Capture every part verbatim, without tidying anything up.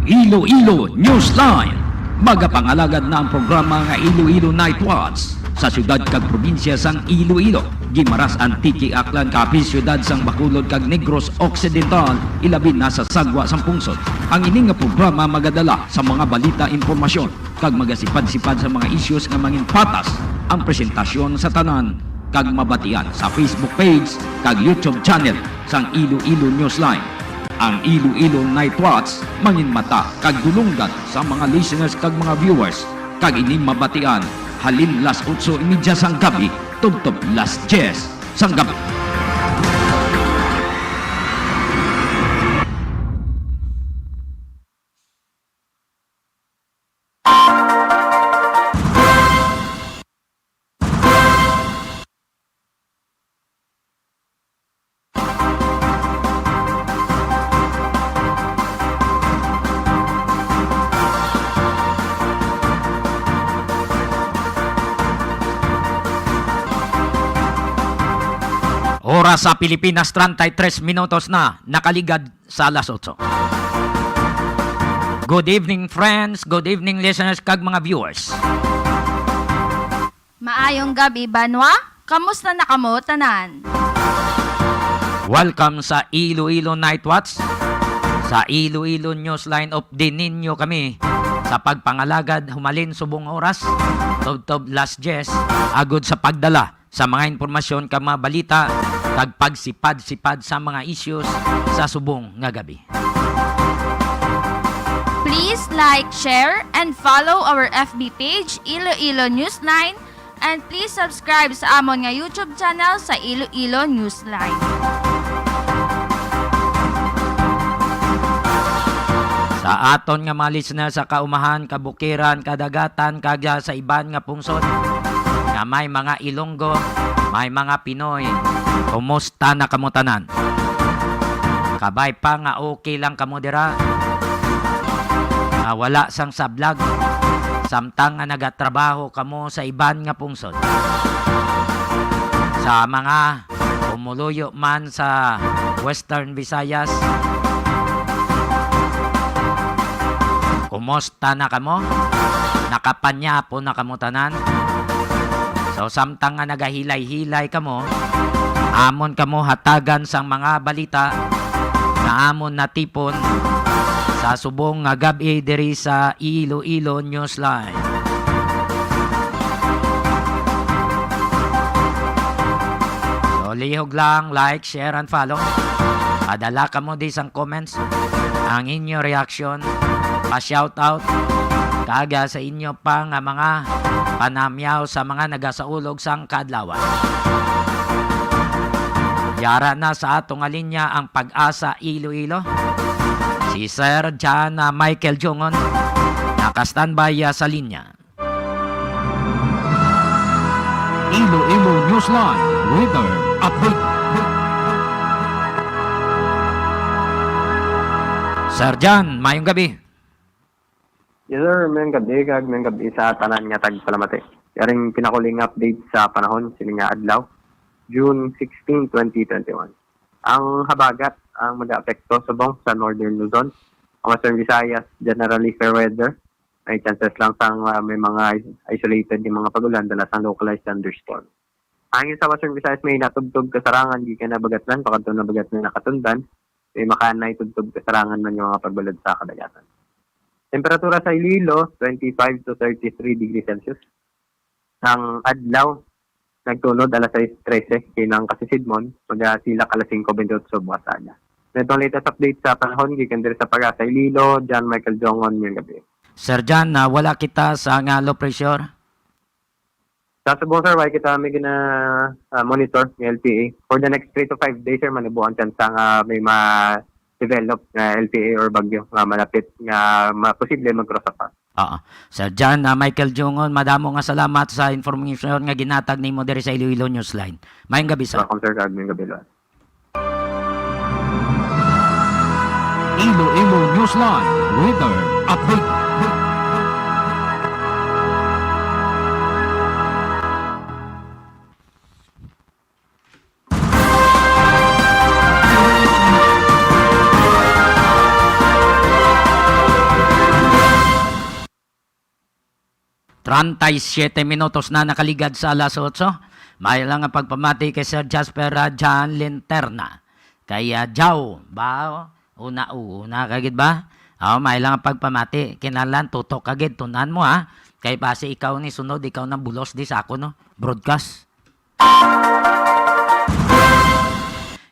Iloilo Newsline. Magapangalagad na ang programa nga Iloilo Night Watch sa siyudad kag probinsya sang Iloilo, Guimaras, Antique, Aklan, Capiz, siyudad sang Bacolod kag Negros Occidental, ilabi na sa sagwa sang pungsod. Ang ini nga programa magadala sa mga balita, impormasyon, kag magasipad-sipad sa mga issues nga mangin patas ang presentasyon sa tanan kag mabatian sa Facebook page kag YouTube channel sang Iloilo Newsline. Ang Iloilo Night Watch manginmata kag dulonggan sa mga listeners kag mga viewers, kag ini mabatian halin las otso y media sang gabi tubtob las diyes sang gabi. Oras sa Pilipinas, treinta y tres minutos na nakaligad sa alas otso. Good evening, friends. Good evening, listeners, kag mga viewers. Maayong gabi, banwa. Kamusta na kamo tanan? Welcome sa Iloilo Night Watch, sa Iloilo Newsline. Updi ninyo kami sa pagpangalagad humalin subong oras, tubtob las diyes, agod sa pagdala sa mga impormasyon kag mga balita, kag pagsipad-sipad sa mga issues sa subong nga gabi. Please like, share, and follow our F B page, Iloilo Newsline, and please subscribe sa amon nga YouTube channel sa Iloilo Newsline. Sa aton nga mga listeners sa kaumahan, kabukiran, kadagatan, kag sa iban nga pungsod nga may mga Ilonggo, may mga Pinoy, kumusta na kamo tanan? Kabay pa nga okay lang kamo dira, nga wala sang sablag, samtang nga nagatrabaho kamo sa iban nga pungsod, sa mga pumuluyo man sa Western Visayas. Kumusta na kamo? Nakapanyapo na kamo tanan? So, samtang nga nagahilay-hilay kamo, amon kamo hatagan sang mga balita nga amon natipon sa subong nga gab-i diri sa Iloilo Newsline. So, lihog lang, like, share, and follow. Padala kamo di sang comments, ang inyo reaksyon, pa-shoutout, kag, ah, sa inyo pa nga mga panamyaw sa mga nagasaulog sang kaadlawan. Yara na sa ato nga linya ang Pag-asa Iloilo. Si Sir John, ah, Michael Jungon, naka-standby, ah, sa linya. Iloilo Newsline Weather Update. Sir John, mayong gabi. Yes, sir. Mayong gabi, kag mayong gabi sa tanan nga tagpalamati. Yaring pinakauling update sa panahon sini nga adlaw, June sixteen, twenty twenty-one. Ang habagat ang mag-aapekto subong sa Northern Luzon, ang Western Visayas, generally fair weather. May chances lang sang, ah, may mga is-, isolated nga mga pag-ulan, dala sang localized thunderstorm. Hangin sa Western Visayas, may natubtob kasarangan gikan Nabagatlan pakadto Nabagatlan, Nakatundan. May makanay tubtob kasarangan man nga mga pagbalod sa kadagatan. Temperatura sa Iloilo, twenty-five to thirty-three degrees Celsius. Ang adlaw, nagtunod alas sais trese, kay ang kasisidmon, magasilak alas singko bentiocho buas aga. Ito ang latest update sa panahon, gikan diri sa Pag-asa Iloilo, John Michael Jongon, mayong gabi. Sir John, ah, wala kita sa nga low pressure? Sa subong, sir, wala kita may gina, ah, monitor ng L T A. For the next three to five days, sir, manubo ang tsansa nga may ma-develop nga L T A or bagyo nga malapit nga ma-, posible mag-cross upon. Oo. Sir John, ah, Michael Jungon, madamo nga salamat sa information nga ginatag nimo diri sa Iloilo Newsline. Mayong gabi, sir. Welcome, sir. Kag mayong gabi, Lord. Iloilo Newsline Weather Update. Antay siyete minutos na nakaligad sa alas otso. May lang ang pagpamati kay Sir Jasper, ah, John Linterna. Kay, ah, Jao, ba? Una, una ka gid ba? Oh, may lang ang pagpamati. Kinahanglan tutok ka gid, tun-an mo, ha. Kay basi ikaw ni sunod, ikaw nang bulos di sa ako, no? Broadcast.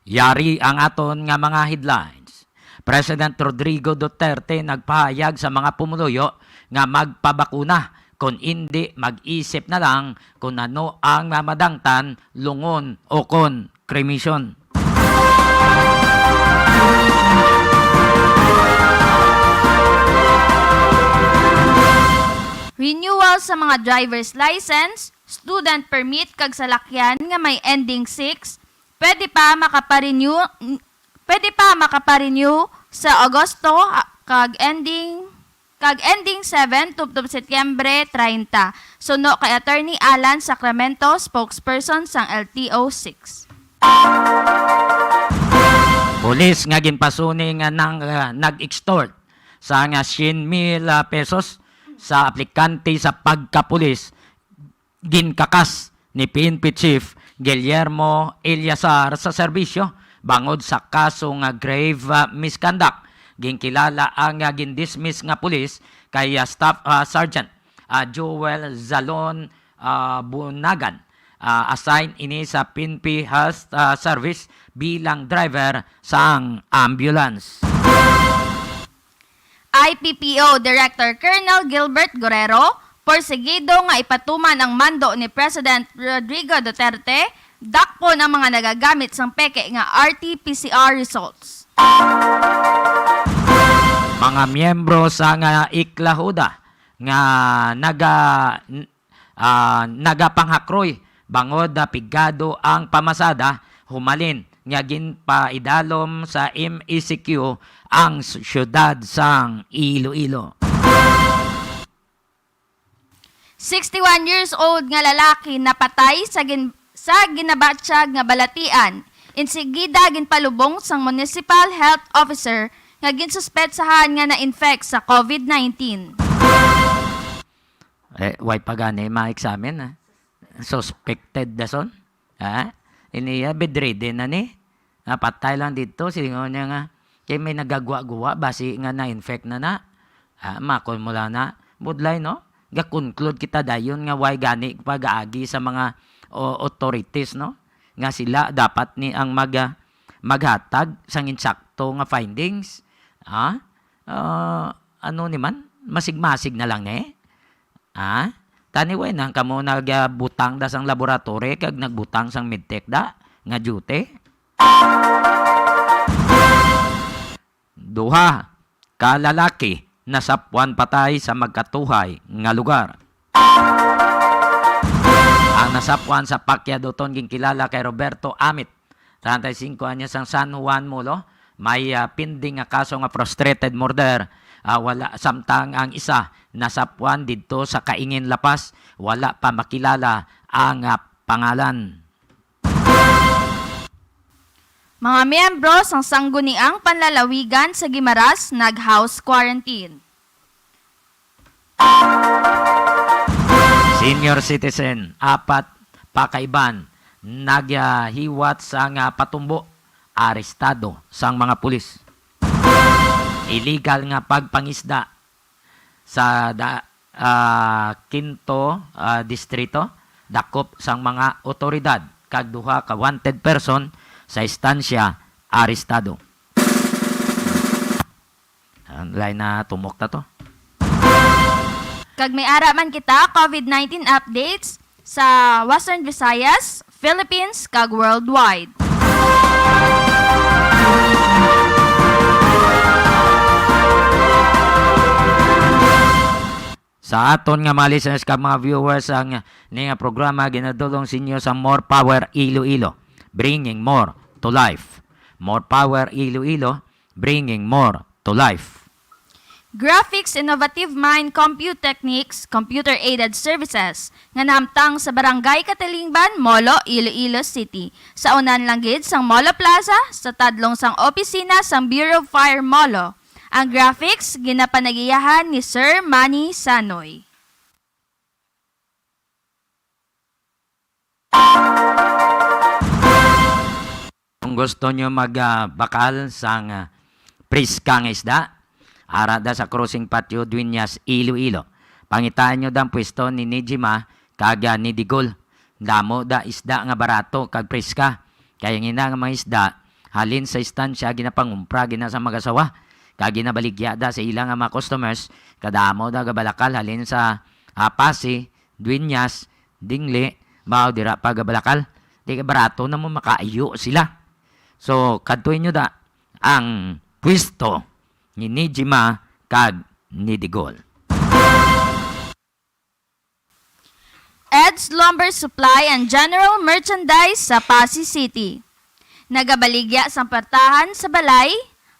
Yari ang aton nga mga headlines. President Rodrigo Duterte nagpahayag sa mga pumuluyo nga magpabakuna, kon indi, mag-isip na lang kon ano ang mamadangtan, lungon o kon cremation. Renewal sa mga driver's license, student permit kag salakyan nga may ending six, pwede pa makaparenew, pwede pa makaparenew sa Agosto, ah, kag ending, kag ending seven tubtob Setyembre treinta, suno kay Attorney Alan Sacramento, spokesperson sang L T O six. Pulis nga ginpasuni nga nang, ah, nag-extort sa nga syen mil, ah, pesos sa aplikante sa pagkapulis, ginkakas ni P N P Chief Guillermo Eleazar sa serbisyo bangod sa kaso nga grave, ah, misconduct. Ginkilala ang, ah, gindismiss nga pulis kay, ah, Staff, ah, Sergeant, ah, Joel Zalon, ah, Bunagan. Ah, assign ini sa P N P Health, ah, Service bilang driver sang ambulance. I P P O Director Colonel Gilbert Guerrero, porsigido nga ipatuman ang mando ni President Rodrigo Duterte, dakpon ang mga nagagamit sang peke nga R T P C R results. Mga miyembro sa nga iklahuda nga naga-, n-, ah, nagapanghakroy bangod na pigado ang pamasada, humalin nga ginpaidalom sa M E C Q ang s-, siyudad sang Iloilo. Sixty-one years old nga lalaki napatay sa gin-, sa ginabatyag nga balatian, insigida ginpalubong sang municipal health officer nga ginsuspetsahan nga na-infect sa COVID nineteen. Eh, way pa gani ma-examine, ah. Suspected dason. Ha? Ini iya, bedridden na ni. Ah, patay lang dito. Silingon niya nga, kay may nagaguwa-guwa, basi nga na-infect na na. Ah, makon mo lang na. Budlay, no? Ga-conclude kita dayon nga way gani pag-aagi sa mga, o, authorities, no? Nga sila dapat ni ang mag-, ah, maghatag sang insakto nga findings. Ha? Ah, ano ni man? Masig-masig na lang ni. Ha? Tani, way nang kamo nagbutang da sang laboratory kag nagbutang sang medtech da nga duty? Duha ka lalaki nasapwan patay sa magkatuhay nga lugar. Ang nasapwan sa Pacquiaduton ginkilala kay Roberto Amit, treinta y cinco anyos, ang San Juan Molo, may, ah, pending nga kaso nga frustrated murder. Ah, wala, samtang ang isa nasapwan didto sa Kaingin, La Paz, wala pa makilala ang, ah, pangalan. Mga miyembro sang Sangguniang Panlalawigan sa Guimaras nag-house quarantine. Senior citizen, apat pa ka iban naghiwat sang patumbo, arestado sang mga pulis. Illegal nga pagpangisda sa da-, ah, Quinto, ah, Distrito, dakop sang mga otoridad kag duha ka wanted person sa Estancia, arestado. Ang lain na tumok na to. Kag may ara man kita, COVID nineteen updates sa Western Visayas, Philippines, kag worldwide. Sa aton nga mga listeners kag mga viewers, ang ni nga programa ginadulong sa inyo sa More Power Iloilo, bringing more to life. More Power Iloilo, bringing more to life. Graphics Innovative Mind Compute Techniques, Computer-Aided Services, nga nahamtang sa Barangay Katilingban, Molo, Iloilo City. Sa unan lang gid sang Molo Plaza, sa tadlong sang opisina sang Bureau of Fire Molo. Ang graphics ginapanagiyahan ni Sir Manny Sanoy. Gusto nyo mag, ah, bakal sang, ah, priska nga isda? Ara da sa Crossing Patio, Dueñas, Iloilo. Pangitaan nyo da ang pwesto ni Nijima kag, ah, ni Digol. Damo da isda nga barato kag priska. Kay ang ina nga mga isda, halin sa istansya, ginapangumpra gina sa mag-asawa. Kag ginabaligya da sa ila nga mga customers, kadamo da gabalakal halin sa, ah, Pasi, Dueñas, Dingli, mao dira pa gabalakal. Di kay barato na mo makaayo sila. So, kadtuin nyo da ang pwesto ni Nijima kag ni Digol. Ed's Lumber Supply and General Merchandise sa Pasi City. Nagabaligya sang pertahan sa balay,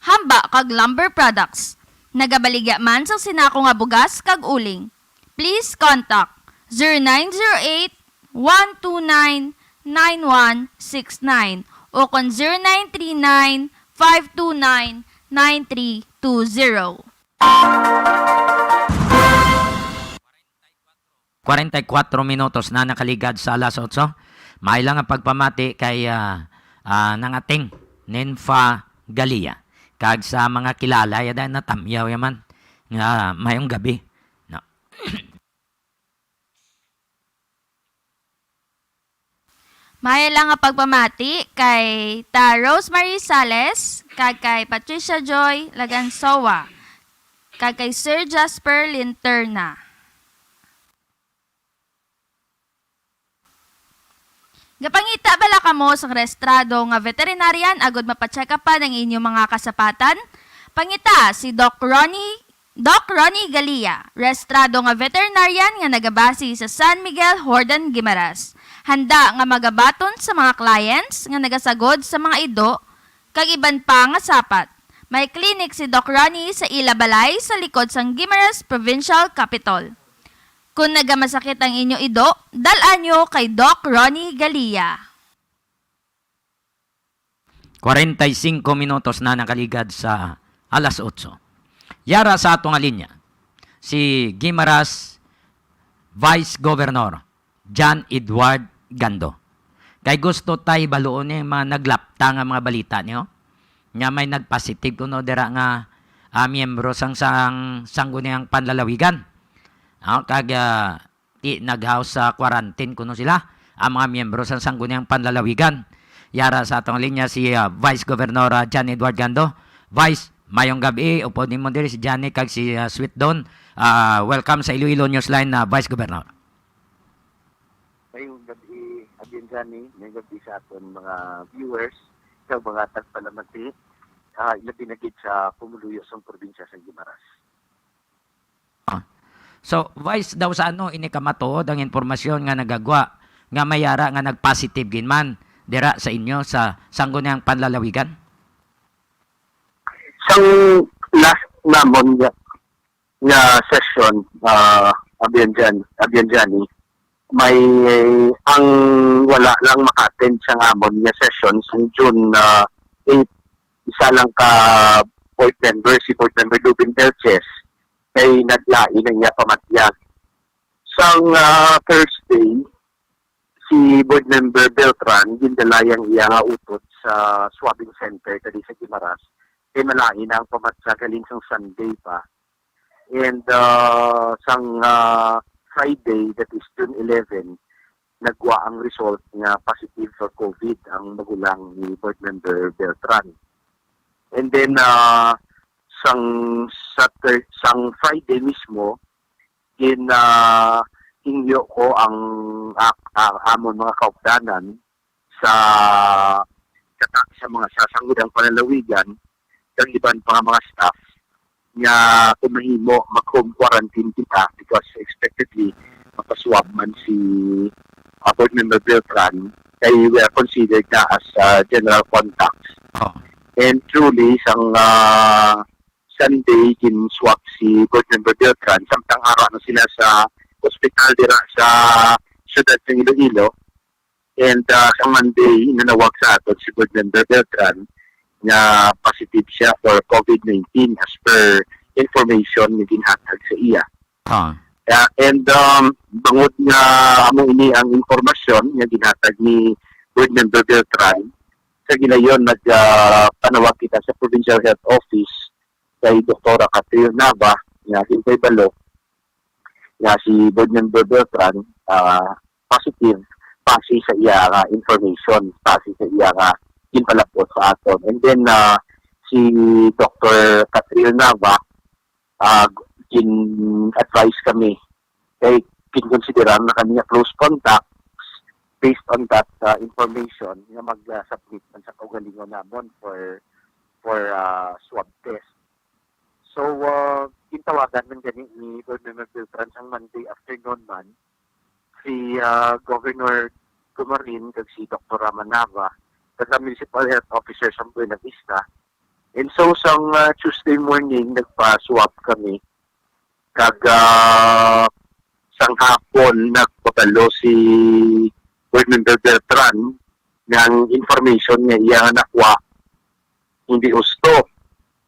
hamba kag lumber products. Nagabaligya man sang sinako nga bugas kag uling. Please contact zero nine zero eight, one two nine, nine one six nine o kon zero nine three nine, five two nine, nine three two zero. Kwarenta y kuwatro minutos na nakaligad sa alas otso. May lang ang pagpamati kay, ah, ah, nangating Ninfa Galia. Kag sa mga kilala, yada natamyaw yaman nga mayong gabi. No. Maya lang nga pagpamati kay Ta Rosemary Sales, kag kay Patricia Joy Lagansowa, kag kay Sir Jasper Linterna. Gapangita bala kamo sang rehistrado nga veterinarian agod mapacheck-upan ang inyo mga kasapatan? Pangita si Doc Ronnie Doc Ronnie Galia, rehistrado nga veterinarian nga nagabase sa San Miguel, Jordan, Guimaras. Handa nga magabaton sa mga clients nga nagasagod sa mga ido kag iban pa nga sapat. May clinic si Doc Ronnie sa ila balay sa likod sang Guimaras Provincial Capitol. Kon nagamasakit ang inyo ido, dal-a nyo kay Doc Ronnie Galia. Kwarenta y singko minutos na nakaligad sa alas otso. Yara sa ato nga linya, si Guimaras Vice Governor John Edward Gando. Kay gusto tay baluon ni mga naglapta nga mga balita niyo, nga may nagpositive kuno dira nga, ah, miyembro sang, sang Sangguniang Panlalawigan. Ah, kag, ah, ti-, nag-house, ah, quarantine kuno sila, ang mga miyembro sang Sangguniang Panlalawigan. Yara sa atong linya si, ah, Vice Governor, ah, John Edward Gando. Vice, mayong gab-i. Upod nimo diri si Johnny kag si, ah, Sweet Don. Ah, welcome sa Iloilo Newsline, ah, Vice Governor. Mayong gab-i, Abyan Johnny. Mayong gab-i sa aton mga viewers kag mga tagpalamati, ah, ilabi na gid sa pumuluyo sang probinsya sa Guimaras. Ah. So, Vice, daw sa ano ini kamatuod ang impormasyon nga nagagwa nga may yara nga nag-positive gid man dira sa inyo sa Sangguniang Panlalawigan? Sang last namon nga, nga session, ah, Abyan Jan-, Abyan Jani, may, ang wala lang maka-attend sa amon nga session sang June, ah, eight, isa lang ka board member, si Board Member Lubin Belches, kay naglain ang iya pamatian. Sang, ah, Thursday, si Board Member Beltran, gindala ang iya nga utod sa swabbing center diri sa Guimaras. Kay malain ang pamatsa galing sang Sunday pa. And, ah, sang, ah, Friday, that is June eleven, nagwa ang result nga positive for COVID ang magulang ni Board Member Beltran. And then, ah, sang Satur-, sang Friday mismo, gin, ah, hingyo ko ang, ah, ah, amon mga kaupdanan sa, sa, sa mga sa Sangguniang Panlalawigan kag iban pa nga mga staff nga kung mahimo, mag-home quarantine kita because expectedly, mapaswab man si, ah, Board Member Beltran, kay we are considered na as, ah, general contacts. Oh. And truly, sang, ah, Sunday, gin-swab si Board Member Beltran, samtang ara na sila sa ospital dira sa siyudad ng Iloilo. And, ah, sa Monday, nanawag sa aton si Board Member Beltran nga positive siya for COVID nineteen as per information nga ginhatag sa iya. Ah. Ah, and, um, bangod nga amo ini ang impormasyon nga ginhatag ni Board Member Beltran, sa gilayon, nag, ah, panawag kita sa Provincial Health Office kay Doktora Catherine Nava, nga himpay balo nga si Board Member Beltran, ah, positive, base sa iya nga information, base sa iya nga ginpalabot sa aton. And then, ah, si Doktor Catherine Nava, ah, gin-advise kami kay ginkonsiderar na kami nga close contacts based on that, ah, information nga mag-submit man sa kaugalingon namon for, for, ah, swab test. So, ah, gintawagan man gani ni Board Member Beltran sang Monday afternoon man si, ah, Governor Gomarin kag si Doktor Rama Nava, kag ang Municipal Health Officer sa Buena Vista. And so, sang, ah, Tuesday morning, nagpa-swab kami. Kag, ah, sang hapon, nagpabalo si Board Member Beltran nga ang information nga iya nga nakuha hindi husto.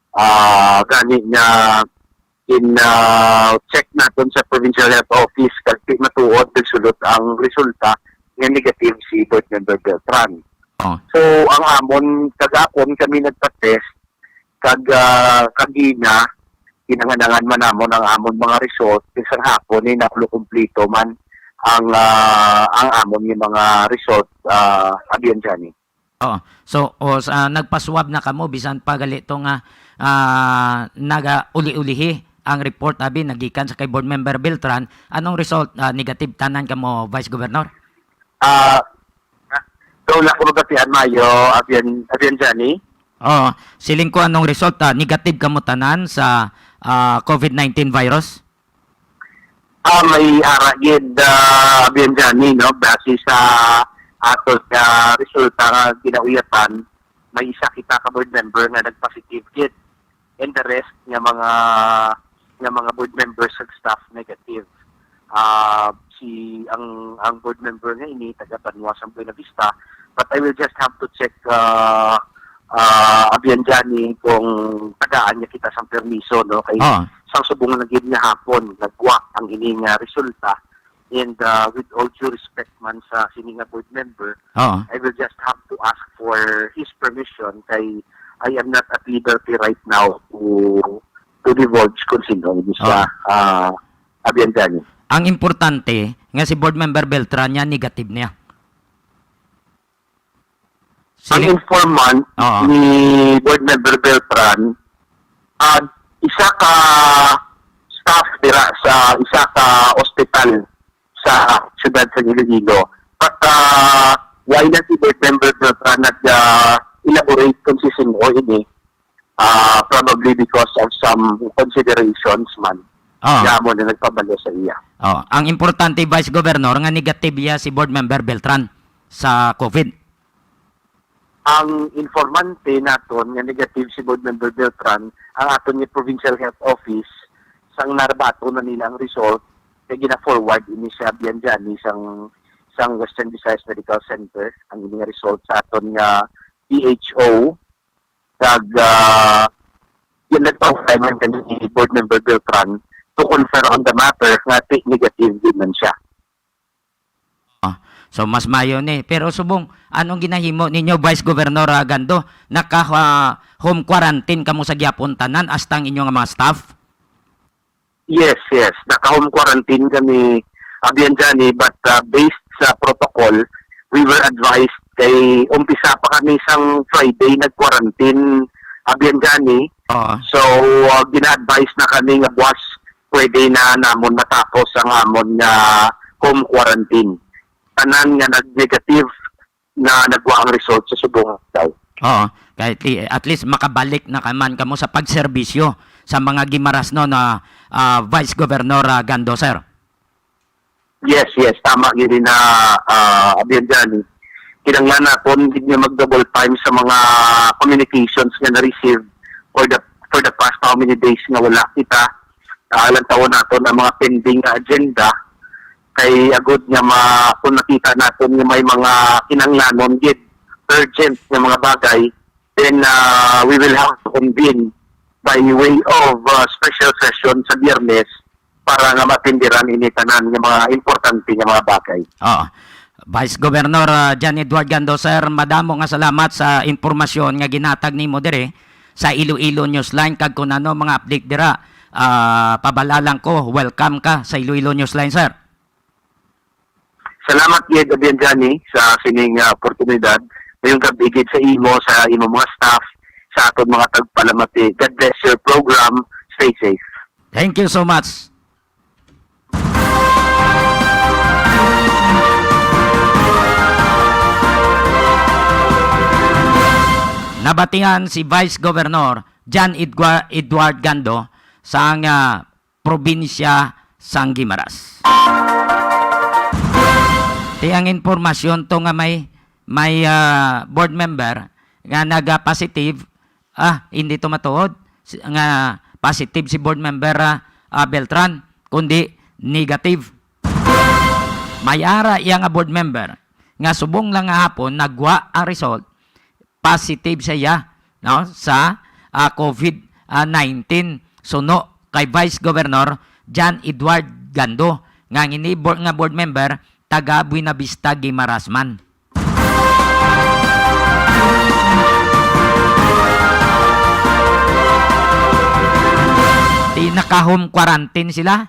Ah, gani nga in, ah, check naton sa Provincial Health Office, kag di matuod, nagsulod ang resulta nga negative si Board Member Beltran. Oh. So, ang amon, kagapon kami nagpa-test, kag, ah, kagina, kinahanglan man namon ang amon mga result, kay sang hapon ni nakulo kumpleto man ang, ah, ang amon nga mga result, ah, Abian Johnny. Oh, so, o, sa, nagpa-swab na kamo, bisan pa gali to nga, ah, naga-uli-ulihi ang report, abi, nagikan sa kay Board Member Beltran. Anong result? Ah, negative tanan kamo, Vice Governor? Ah, daw lang ko mabatian, Mayo, Abian, Abian Johnny. Oh, siling ko, anong result? Ah, negative kamo tanan sa, ah, COVID nineteen virus? Ah, may ara gid, ah, Abian Johnny, no? Base sa aton nga resulta nga ginauyatan, may isa kita ka board member nga nag-positive gid. And the rest nga mga, nga mga board members ug staff negative. Ah, si, ang, ang board member nga ini taga Banwa sa Buena Vista, but I will just have to check, ah, ah, Abian Johnny, kung tagaan niya kita sang permiso, no? Kay Oo. sang subong na gid nga hapon, nagwa ang ini nga resulta. And, ah, with all due respect man sa sini nga board member, Oo. I will just have to ask for his permission kay I am not at liberty right now to, to divulge kung sino ini siya, Oo. ah, Abian Johnny. Ang importante nga si Board Member Beltran niya, negative niya. Ang Sili- informant Oo. ni Board Member Beltran, ah, isa ka staff dira sa isa ka ospital sa siyudad sa Iloilo. But, ah, why na si Board Member Beltran nag, ah, elaborate kung si sino ini? Ah, probably because of some considerations man. Oo. Nga mo na nagpabalo sa iya. Oo. Ang importante, Vice Governor, nga negative iya si Board Member Beltran sa COVID. Ang informante naton nga negative si Board Member Beltran, ang aton nga Provincial Health Office, sang narabaton na nila ang result, kay gina-forward ini sa Bianjani sang, sang Western Visayas Medical Center, ang ini nga result sa aton nga P H O, kag, ah, yun, nagpahulay man kami ni Board Member Beltran to confer on the matter nga ti-, negative din man siya. Ah, so, mas mayo ni. Pero subong, anong ginahimo ninyo, Vice Governor, ah, Gando? Naka, ah, home quarantine kamo sa gihapon tanan, hasta ang inyo nga mga staff? Yes, yes. Naka-home quarantine kami, Abianjani, but, uh, based sa protocol, we were advised kay umpisa pa kami sang Friday nag-quarantine, Abianjani. Oo. So, uh, gina-advise na kami nga buwas pwede na namon matapos ang amon nga home quarantine. Tanan nga nag-negative na nagwa ang result sa subong daw. Oo, kahit i-, at least makabalik na ka man kamo sa pagserbisyo sa mga Guimaras, no, na, ah, Vice Governor, ah, Gando, sir. Yes, yes, tama gid na, ah, Abianjani. Kinahanglan naton gid nga mag-double time sa mga communications nga na-receive for the, for the past how many days nga wala kita. Ah, lantawon naton ang mga pending nga agenda. Kay agud nga ma-, kung nakita naton nga may mga kinahanglanon gid, urgent nga mga bagay, then, ah, we will have to convene by way of, ah, special session sa Biyernes para nga maatenderan ini tanan nga mga importante nga mga bagay. Oo. Vice Governor, ah, John Edward Gando, sir, madamo nga salamat sa impormasyon nga ginatag nimo diri sa Iloilo Newsline, kag kung ano mga update dira, ah, pabal-a lang ko, welcome ka sa Iloilo Newsline, sir. Salamat gid, Abian Johnny, sa sining, ah, oportunidad. Mayong gabi gid sa imo, sa imo mga staff, sa aton mga tagpalamati. God bless your program. Stay safe. Thank you so much. Nabatian si Vice Governor John Edgua-, Edward Gando sang, ah, probinsya sang Guimaras. Ti ang impormasyon to nga may, may, ah, board member nga naga-positive, ah, hindi to matuod s-, nga positive si board member, ah, ah, Beltran, kundi negative. May ara iya nga board member nga subong lang nga hapon nagwa ang result, positive siya, no, sa, ah, covid, ah, nineteen, suno kay Vice Governor John Edward Gando, nga ang ini board, nga board member taga Buenavista, Guimaras man. Di naka-home quarantine sila,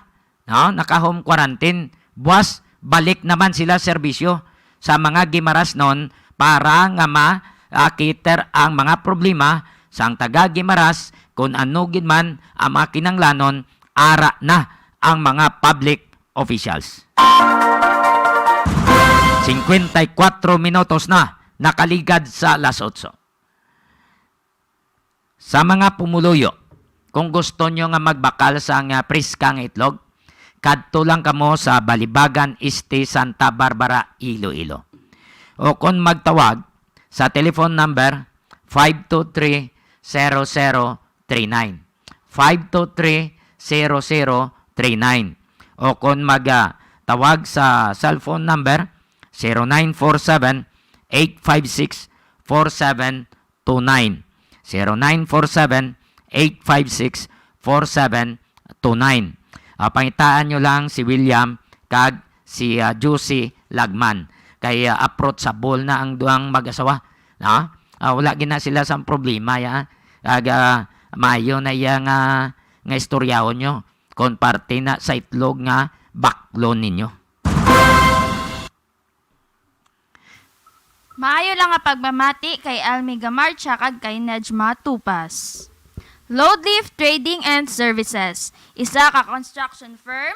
no? Naka-home quarantine. Buwas, balik naman sila serbisyo sa mga Guimarasnon para nga ma-, ah, cater ang mga problema sang taga Guimaras, kung ano gid man ang mga kinanglanon, ara na ang mga public officials. Cincuenta y cuatro minutos na nakaligad sa alas otso. Sa mga pumuluyo, kung gusto nyo nga magbakal sa nga priska nga itlog, kadto lang kamo sa Balibagan Este, Santa Barbara, Iloilo. O kung magtawag sa telephone number five two three, zero zero three nine. Five two three, zero zero three nine. O kung mag, ah, tawag sa cellphone number, zero nine four seven, eight five six, four seven two nine. Zero nine four seven, eight five six, four seven two nine. Ah, pangitaan nyo lang si William kag si, ah, Josie Lagman. Kay, ah, approachable na ang duhang mag-asawa. No? Ah, wala gid na sila sang problema, ya. Kag, ah, maayo na iya nga, nga istoryahon nyo kon parte na sa itlog nga baklon ninyo. Maayo lang nga pagmamati kay Almi Gamarcha kag kay Nejma Tupas. Loadlift Trading and Services, isa ka construction firm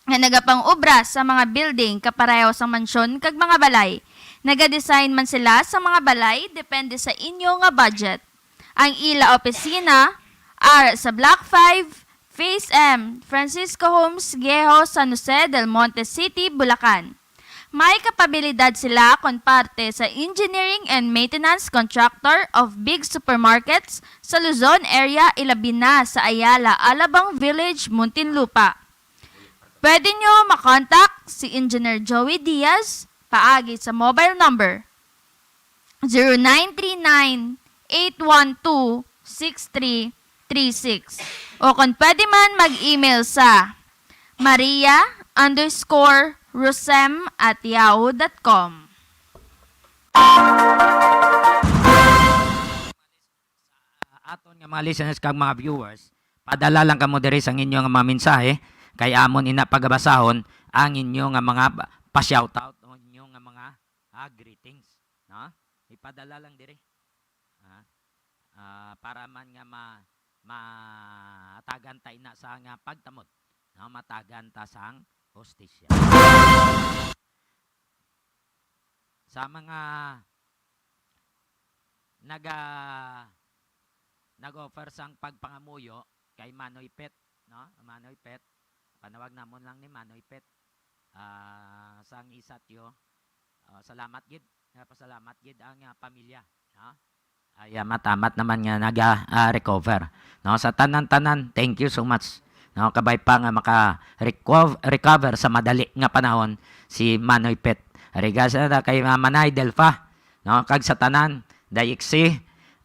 nga nagapang-obra sa mga building kapareho sang mansyon kag mga balay. Nagadesign man sila sa mga balay depende sa inyo nga budget. Ang ila opisina ara sa Block five, Phase M, Francisco Homes, Viejo, San Jose del Monte City, Bulacan. May kapabilidad sila kon parte sa engineering and maintenance contractor of big supermarkets sa Luzon area, ilabi na sa Ayala, Alabang Village, Muntinlupa. Pwede nyo makontak si Engineer Joey Diaz paagi sa mobile number zero nine three nine, eight one two, six three three six. O kung pwede man, mag-email sa maria underscore rosem at yahoo dot com. Sa aton nga mga listeners kag mga viewers, padala lang kamo diri sang inyo nga mga mensahe, kay amon ina pagabasahon ang inyo nga mga pa-shoutout o inyo nga mga, ah, greetings, no? Ipadala lang diri. Ah, ah, para man nga ma-, matagan ta ina sa nga pagtamod, no? Matagan ta sang hustisya. Sa mga naga-, nag-offer sang pagpangamuyo kay Manoy Pet, no? Manoy Pet, panawag namon lang ni Manoy Pet. Ah, sang isatyo, ah, salamat gid, nga pasalamat gid ang, ah, pamilya, no? Ay, ah, matamat naman nga naga, ah, recover, no? Sa tanan-tanan, thank you so much, no? Kabay pa nga maka-recov-, recover sa madali nga panahon si Manoy Pet. Regards na kay, ah, Manay Delfa, no? Kag sa tanan, Dayiksi,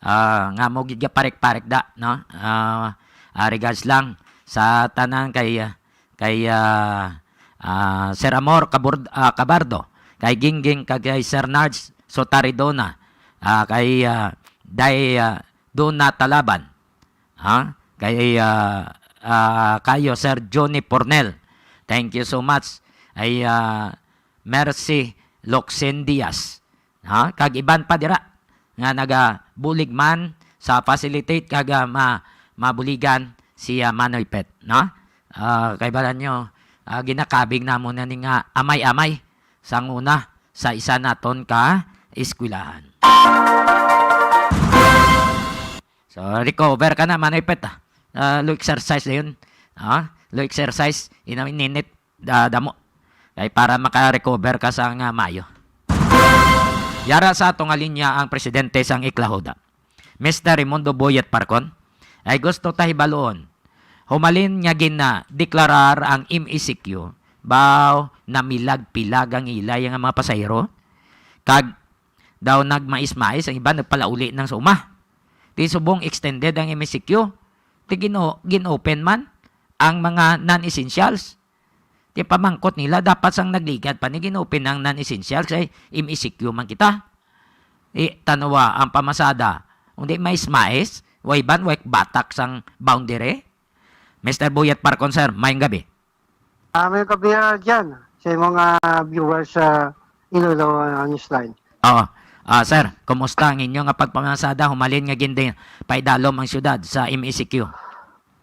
ah, nga mo gid parik-parik da, no? Ah, ah, regards lang sa tanan kay, ah, kay, ah, ah, Sir Amor Cabord-, ah, Cabardo, kay Gingging, kag kay Sir Nards Sotaridona, ah, kay, ah, Day, ah, Dona Talaban, ha? Kay, ah, ah, kayo, Sir Johnny Pornel. Thank you so much. Ay, ah, Mercy Loxin Diaz, ha? Kag iban pa dira nga nagabulig man sa facilitate kag, ah, ma-, mabuligan si, ah, Manoy Pet, no? Ah, kay bala nyo, ah, ginakabig namon na ni nga amay-amay sang una sa isa naton ka eskwelahan. So, recover ka na, Manoy Pet, ah. Ah, lo exercise dayon. Ah, lo exercise, inaw ininit, da-, damo. Kay para maka-recover ka sa nga mayo. Yara sa ato nga linya ang presidente sang Iklahuda, Mister Raimundo Boyet Parcon. Ay gusto ta hibaluon, humalin nga ginadeklarar ang M E C Q, baw namilag-pilag ang ila nga mga pasahero, kag daw nagmais-mais ang iban, nagpalauli nang sa uma. Di subong extended ang M E C Q, di gin-, gin-open man ang mga non-essentials. Di pamangkot nila, dapat sang nagligad pa ni gin-open ang non-essentials kay M E C Q man kita. Di, tanawa ang pamasada. Kung di mais-mais, way ban, way batak sang boundary. Mister Buyat Parcon, sir, mayong gabi. Ah, may kabiya dyan sa imong, ah, viewers sa Iloilo, ah, Newsline. Oo. Ah, sir, kumusta ang inyo nga pagpamasada humalin nga gindi paidalom ang syudad sa M E C Q?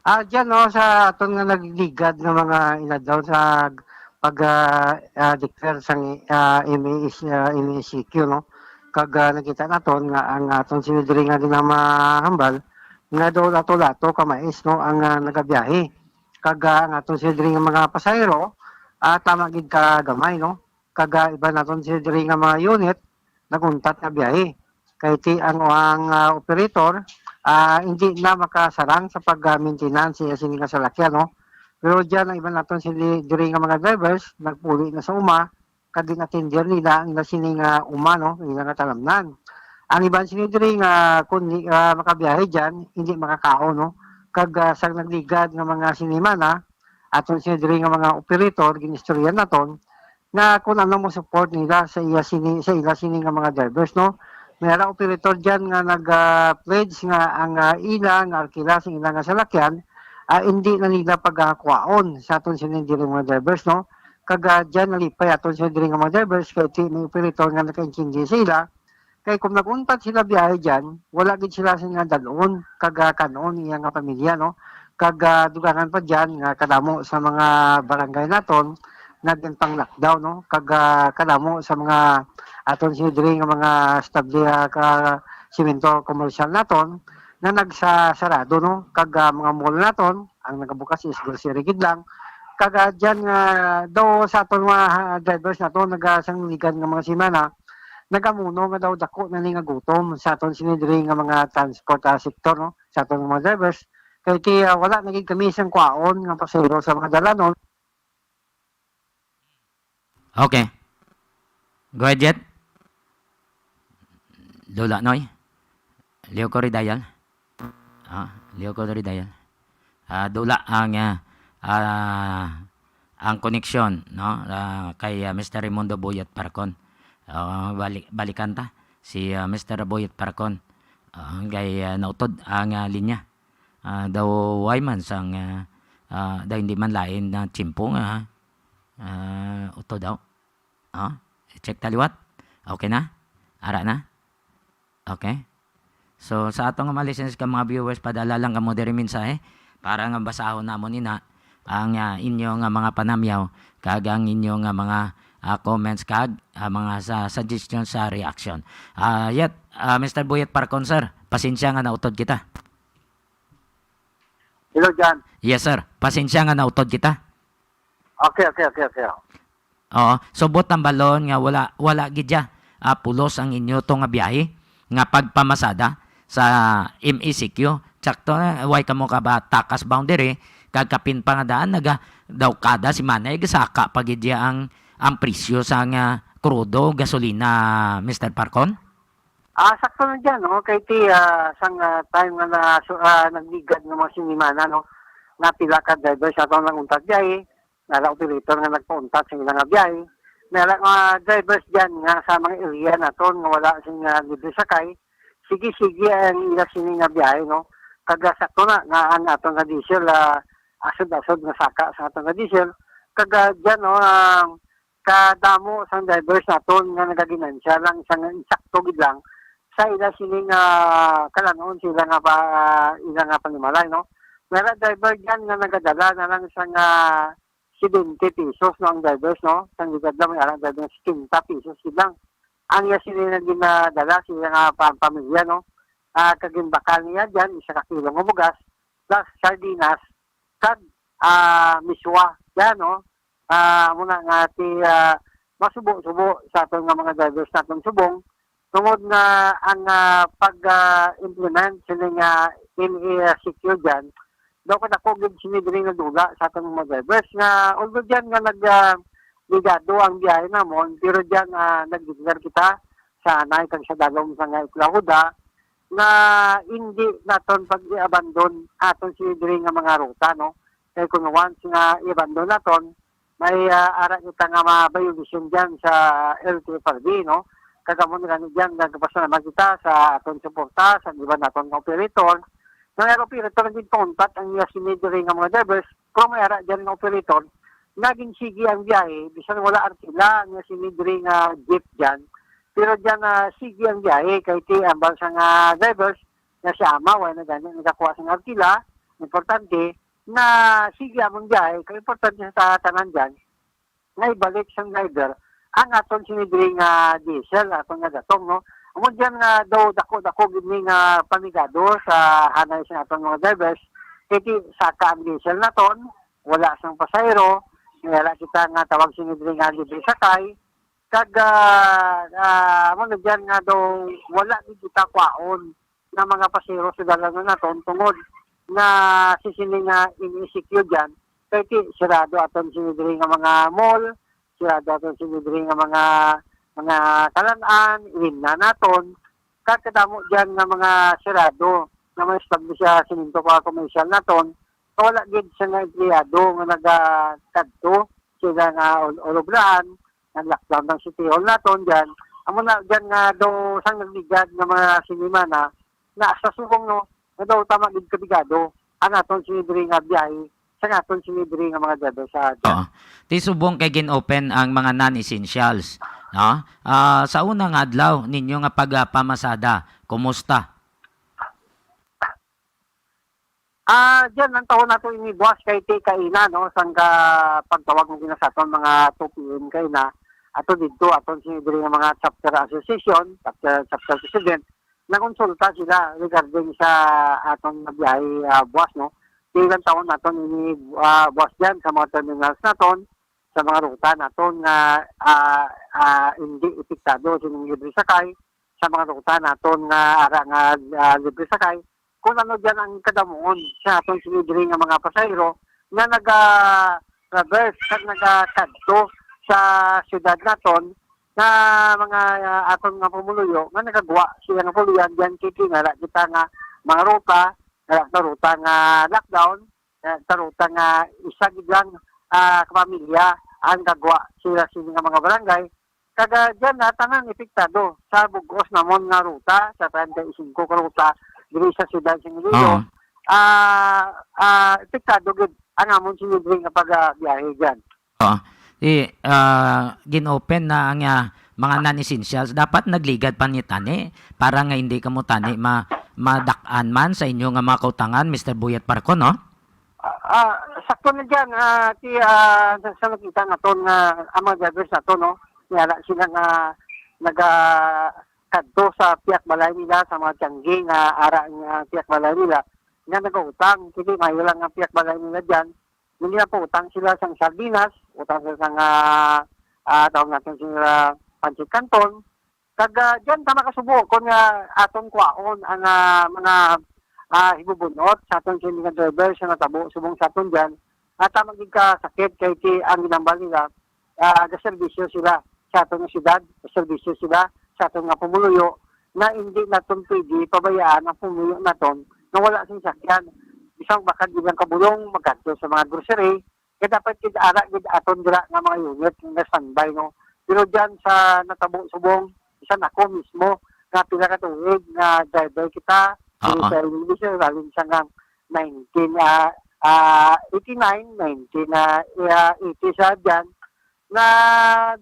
Ah, dyan, no, sa aton nga nagligad nga mga inadlaw sa pag, ah, ah, declare sang, ah, M E C, ah, M E C Q, no? Kag, ah, nakita naton nga ang aton sini diri nga ginamahambal nga daw lato-lato ka mais, no, ang, ah, nagabiyahe. Kag, ah, ang aton sini diri nga mga pasahero, ah, tama gid ka gamay, no? Kag, ah, iban naton sini diri nga mga unit, nag-untat nga biyahe. Kay ti ang, ang, ah, operator, ah, hindi na makasarang sa pag, ah, maintenance sa sini nga salakyan, no? Pero diyan ang iban naton sini diri nga mga drivers, nagpuli na sa uma, kag ginatender nila ang ila sini nga uma, no, ang ila nga talamnan. Ang iban sini diri nga kun di, ah, makabiyahe diyan, hindi makakaon, no. Kag, ah, sang nagligad nga mga sinimana, aton sini diri nga mga operator, ginistorya naton nga kung ano mo support nila sa iya sini, sa ila sini nga mga drivers, no. May ara operator diyan nga nag, ah, pledge nga ang, ah, ila nga arkila sa ila nga salakyan, ah, hindi na nila pagkakwaon sa aton sini diri mga drivers, no. Kag, ah, diyan nalipay aton sila diri nga mga drivers kay ti-, may operator nga nakaintindi sa ila. Kay kung nag-untat sila biyahe diyan, wala gid sila sing nga dal-on kag, ah, kan-on iya nga pamilya, no. Kag, ah, dugangan pa diyan nga kadamo sa mga barangay naton nagin pang lockdown, no. Kag, ah, kadamo sa mga aton sini diri nga mga estable, ah, ka semento komersyal naton nga nagsasarado, no. Kag, ah, mga mall naton ang nagabukas is grocery gid lang. Kag, ah, diyan nga daw sa aton mga, ah, drivers naton, nagasanggigan nga mga semana, nagamuno nga daw dako na ni nga gutom sa aton sini diri nga mga transport, ah, sector, no, sa aton mga drivers. Kay ti, ah, wala na gid kami sang kwaon nga pasahero sa mga dalanon. Okay. Go ahead, Jet. Dula, Noy. Leo Corridayal. Ah, Leo Corridayal. Ah, dula ang, ah, ah, ang koneksyon, no? Ah, kay, ah, Mister Raimundo Boyet Parcon. Ah, bali-, balikan ta si, ah, Mister Boyet Parcon. Ah, kay, ah, nautod ang, ah, linya. Ah, daw way man sang, ah, ah, daw hindi man lain na tiyempo nga, ah, utod daw. Ah, check ta liwat. Okay na? Ara na? Okay. So, sa ato nga mga listeners kag mga viewers, padala lang kamo diri mensahe para nga basahon namon ina ang, ah, inyo nga mga panamyaw kag ang inyo nga mga, ah, comments kag, ah, mga sa suggestion sa reaction. Ah, yet, ah, Mister Buyet Parcon, sir, pasensya nga nautod kita. Hello, John. Yes, sir. Pasensya nga nautod kita. Okay, okay, okay, okay. Oo, subot ang balon nga wala, wala gid ya, ah, pulos ang inyo to nga biyahe nga pagpamasada sa M E C Q. Sakto na, way kamo ka ba takas boundary, kag kapin pa nga daan, naga, daw kada semana, eh, gasaka pa gid ya ang, ang presyo sa nga krudo, gasolina, Mister Parcon? Ah, sakto na dyan, no? Kay ti, ah, sang, ah, time nga na, so, ah, nagligad ng mga sinimana, no? Nga pila ka driver sa atong nag-untat biyahe, nara operator nga nagpauntat sa ilang nga biyahe. May mga drivers dyan nga sa mga area naton nga wala sing, ah, libre sakay, sige-sige ang ila sini nga biyahe, no? Kag, ah, sakto na nga ang aton nga diesel, ah, asod-asod nga saka sa aton nga diesel. Kag, ah, dyan, no, ang kadamo sang drivers naton nga nagaginansya lang sa nga insakto gid lang sa ila sini nga kalanon sila nga pa, ila nga panimalay, no? May ara driver dyan nga nagadala na lang sa nga seventy pesos, no, ang drivers, no? Sang ligad lang, may ara driver nga sixty pesos gid lang. Ang iya sini nga ginadala sa iya nga pa-, pamilya, no? Ah, kag ginbakal niya dyan, isa ka kilo nga bugas, plus sardinas, kag, ah, miswa. Yan, no? Ah, muna nga ti, ah, masubo-subo sa aton nga mga drivers naton subong, tungod nga ang, ah, pag, ah, implement sini nga M E C Q dyan, daw kadako gid sini diri nga dula sa aton mga drivers nga, although dyan nga nag, ah, ligado ang biyahe namon, pero dyan, ah, nag-declare kita sa anay kag sa dalom sa nga Iklahuda nga hindi naton pag-i-abandon aton sini diri nga mga ruta, no? Kay kung once nga i-abandon naton, may, ah, ara kita nga ma-violation dyan sa L T F R B, no? Kag amo na gani dyan, nagpasalamat kita sa aton suporta sa iban naton nga operator. Nga may operator nga ginpauntat ang iya sini diri nga mga drivers, pero may ara dyan nga operator nga ginsigi ang biyahe, bisan wala arkila ang iya sini diri nga jeep dyan. Pero dyan, ah, sige ang biyahe kay ti ambal sa nga drivers nga si ama, wala na gani nakakuha sa nga arkila. Importante na sige among biyahe, kay importante sa tanan dyan nga ibalik sang driver ang aton sini diri nga diesel, aton nga gatong, no? Amo dyan nga daw dako-dako gid ni nga pamigado sa hanay sa aton mga drivers, kay ti saka ang diesel naton, wala sang pasahero, wala kita nga tawag sini diri nga libre sakay, kag, ah, ah, amo na dyan nga daw wala gid kita kwaon nga mga pasahero sa dalanan naton tungod nga si sini nga M E C Q dyan, kay ti sirado aton sini diri nga mga mall, sirado aton sini diri nga mga, mga kalan-an, ilimna naton, kag kadamo dyan nga mga sirado nga may establish sa semento pa commercial naton, nga wala gid sa nga empleyado nga nagakadto sila nga ul-, ulubrahan, nag-lockdown ang City Hall naton dyan. Amo na dyan nga daw sang nagligad nga mga sinimana, na sa subong, no, nga daw tama gid kabigado ang aton sini diri nga biyahe sa aton sini diri nga mga driver sa dyan. Oo. Ti subong kay gin-open ang mga non-essentials, no? Ah, sa una nga adlaw ninyo nga pagpamasada, kumusta? Ah, dyan ang taon nato ini, boss, kay ti kaina, no, sang ka pagtawag mo gina sa aton mga two P M kaina, ato didto, aton si diri nga mga chapter association, chapter, chapter president, nakonsulta sila regarding sa aton nga biyahe, ah, buwas, no? Ilang taon naton ini, ah, buwas dyan sa mga terminals naton, sa mga ruta naton nga, ah, ah, hindi epektado sining libre sakay, sa mga ruta naton nga ara nga, ah, libre sakay, kung ano dyan ang kadamuon sa aton sini diri nga mga pasahero nga naga-traverse kag nagakadto sa siyudad naton nga mga, ah, aton nga pumuluyo nga nagagwa sila nga puluyan diyan kay kinala kita nga mga ruta, nga, nga ruta nga lockdown, nga ruta nga isa gid lang, ah, kapamilya ang gagwa sila sini nga mga barangay. Kag, ah, diyan na tanan epektado sa bug-os namon nga ruta sa treinta y cinco ka ruta diri sa siyudad sa Iloilo. Oo. Ah, ah, epektado gid ang amon sini diri nga pagbiyahe diyan. Oo. Ti, ah, gin-open na ang, ah, mga non-essentials. Dapat nagligad pa ni tani para nga hindi kamo tani ma-, madak-an man sa inyo nga mga kautangan, Mister Buyat Parcon, no? Ah, ah, sakto na diyan, ah, ti, ah, sa, sa nakita naton nga ang mga drivers naton, no, niya sila nga naga-, kadto sa piyak balay nila, sa mga tiyanggi nga ara nga piyak balay nila, nga nagautang. Kay maayo lang ang piyak balay nila diyan. Hindi na po utang sila sang sardinas, utang sila sang, ah, ah, tawag natin sila pancit canton. Kag, ah, diyan ta makasubo kon nga aton kwaon ang, ah, mga, ah, hibubunot sa aton sini nga driver sa natabo subong sa aton diyan. At tama gid ka sakit kay ti ang ginambal nila, ah, gaserbisyo sila sa aton nga syudad, gaserbisyo sila sa aton nga pumuluyo, na hindi naton pwede pabayaan ang pumuluyo naton na wala sing sakyan. Bisan baka di lang kabulong, magkadto sa mga grocery, kaya dapat gid ara gid aton dira nga mga unit nga standby, no? Pero diyan sa natabo subong, bisan ako mismo, nga pila ka tuig nga driver kita, diri Oo. sa English, lalim sa nga nineteen, ah, ah, eighty-nine, nineteen, ah, ah, eighty sa diyan, na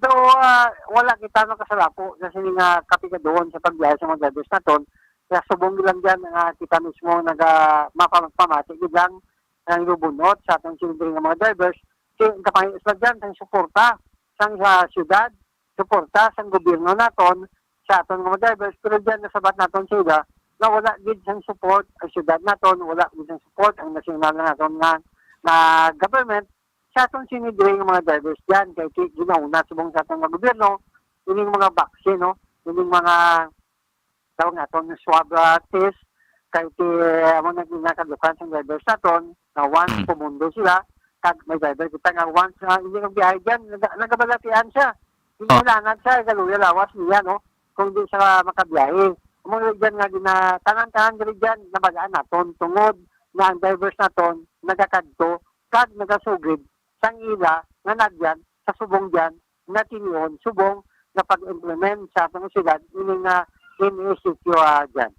daw, ah, wala kita makasalapo sa sini nga kapigaduhon sa pagbiyahe sa mga drivers naton. Kaya subong lang diyan nga kita mismo naga-, mapamati gid lang ang lubunot sa atong sini nga mga drivers. Kay ang kapangios lang diyan, ang suporta sang sa syudad, suporta sang gobyerno naton sa aton nga mga drivers, pero diyan nasabat naton sa ila na wala gid sang support ang syudad naton, wala gid sang support ang nasyonal naton nga, nga government sa aton sini diri nga mga drivers diyan, kay ti-, ginauna subong sa aton nga gobyerno ining mga vaccine, no, ining mga tawag naton nga swab, ah, test, kay ti, amo na ginakadukan sa drivers naton, na once Mm. pumundo sila, kag may driver kita nga once nga hindi nagbiyahe diyan, naga-, nagabalatian siya. Hindi Oh. kailangan siya, ikaluya lawas niya, no? Kung di siya makabiyahe. Amo na diyan nga gina-, tanan-tanan diri diyan, nabalaan naton, tungod na ang drivers naton, nagakadto, kag nagasugid, sang ila, nga nagyan, sa subong diyan, nga tinion, subong, nga pag-implement sa atong syudad, ini nga M S C Q, ah, diyan.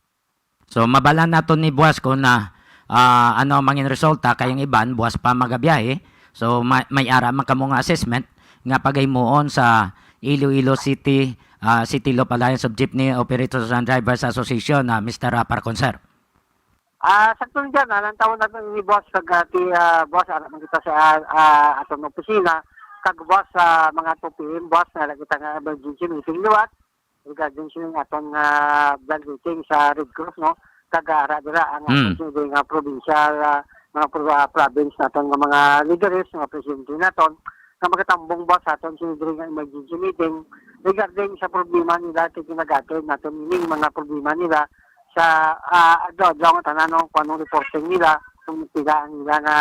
So, mabalaan naton ni buwas kung na, ah, ano ang mangin resulta, kay ang iban, buwas pa magabiyahe. So, ma-, may ara man kamo nga assessment nga paghimuon sa Iloilo City, ah, City Loop Alliance of Jeepney Operators and Drivers Association, ah, Mister Raparcon, sir. Ah, sakto lang dyan, ah, lantawon naton ni boss, kag, ah, ti, ah, boss, ara man kita sa, ah, aton opisina, kag boss, sa mga two P M, boss, na kita nga emergency meeting liwat, regarding sining aton nga blood waiting sa Red Cross, no? Kag ara dira ang aton Mm. sini nga provincial, ah, mga pro-, ah, province naton nga mga leaders, mga presidente naton, nga magatambong ba sa aton sini diri nga emergency meeting regarding sa problema nila, kay ginagatid naton ining mga problema nila sa, ah, adlaw-adlaw nga tanan, no? Kung anong reporting nila, kung pila ang ila nga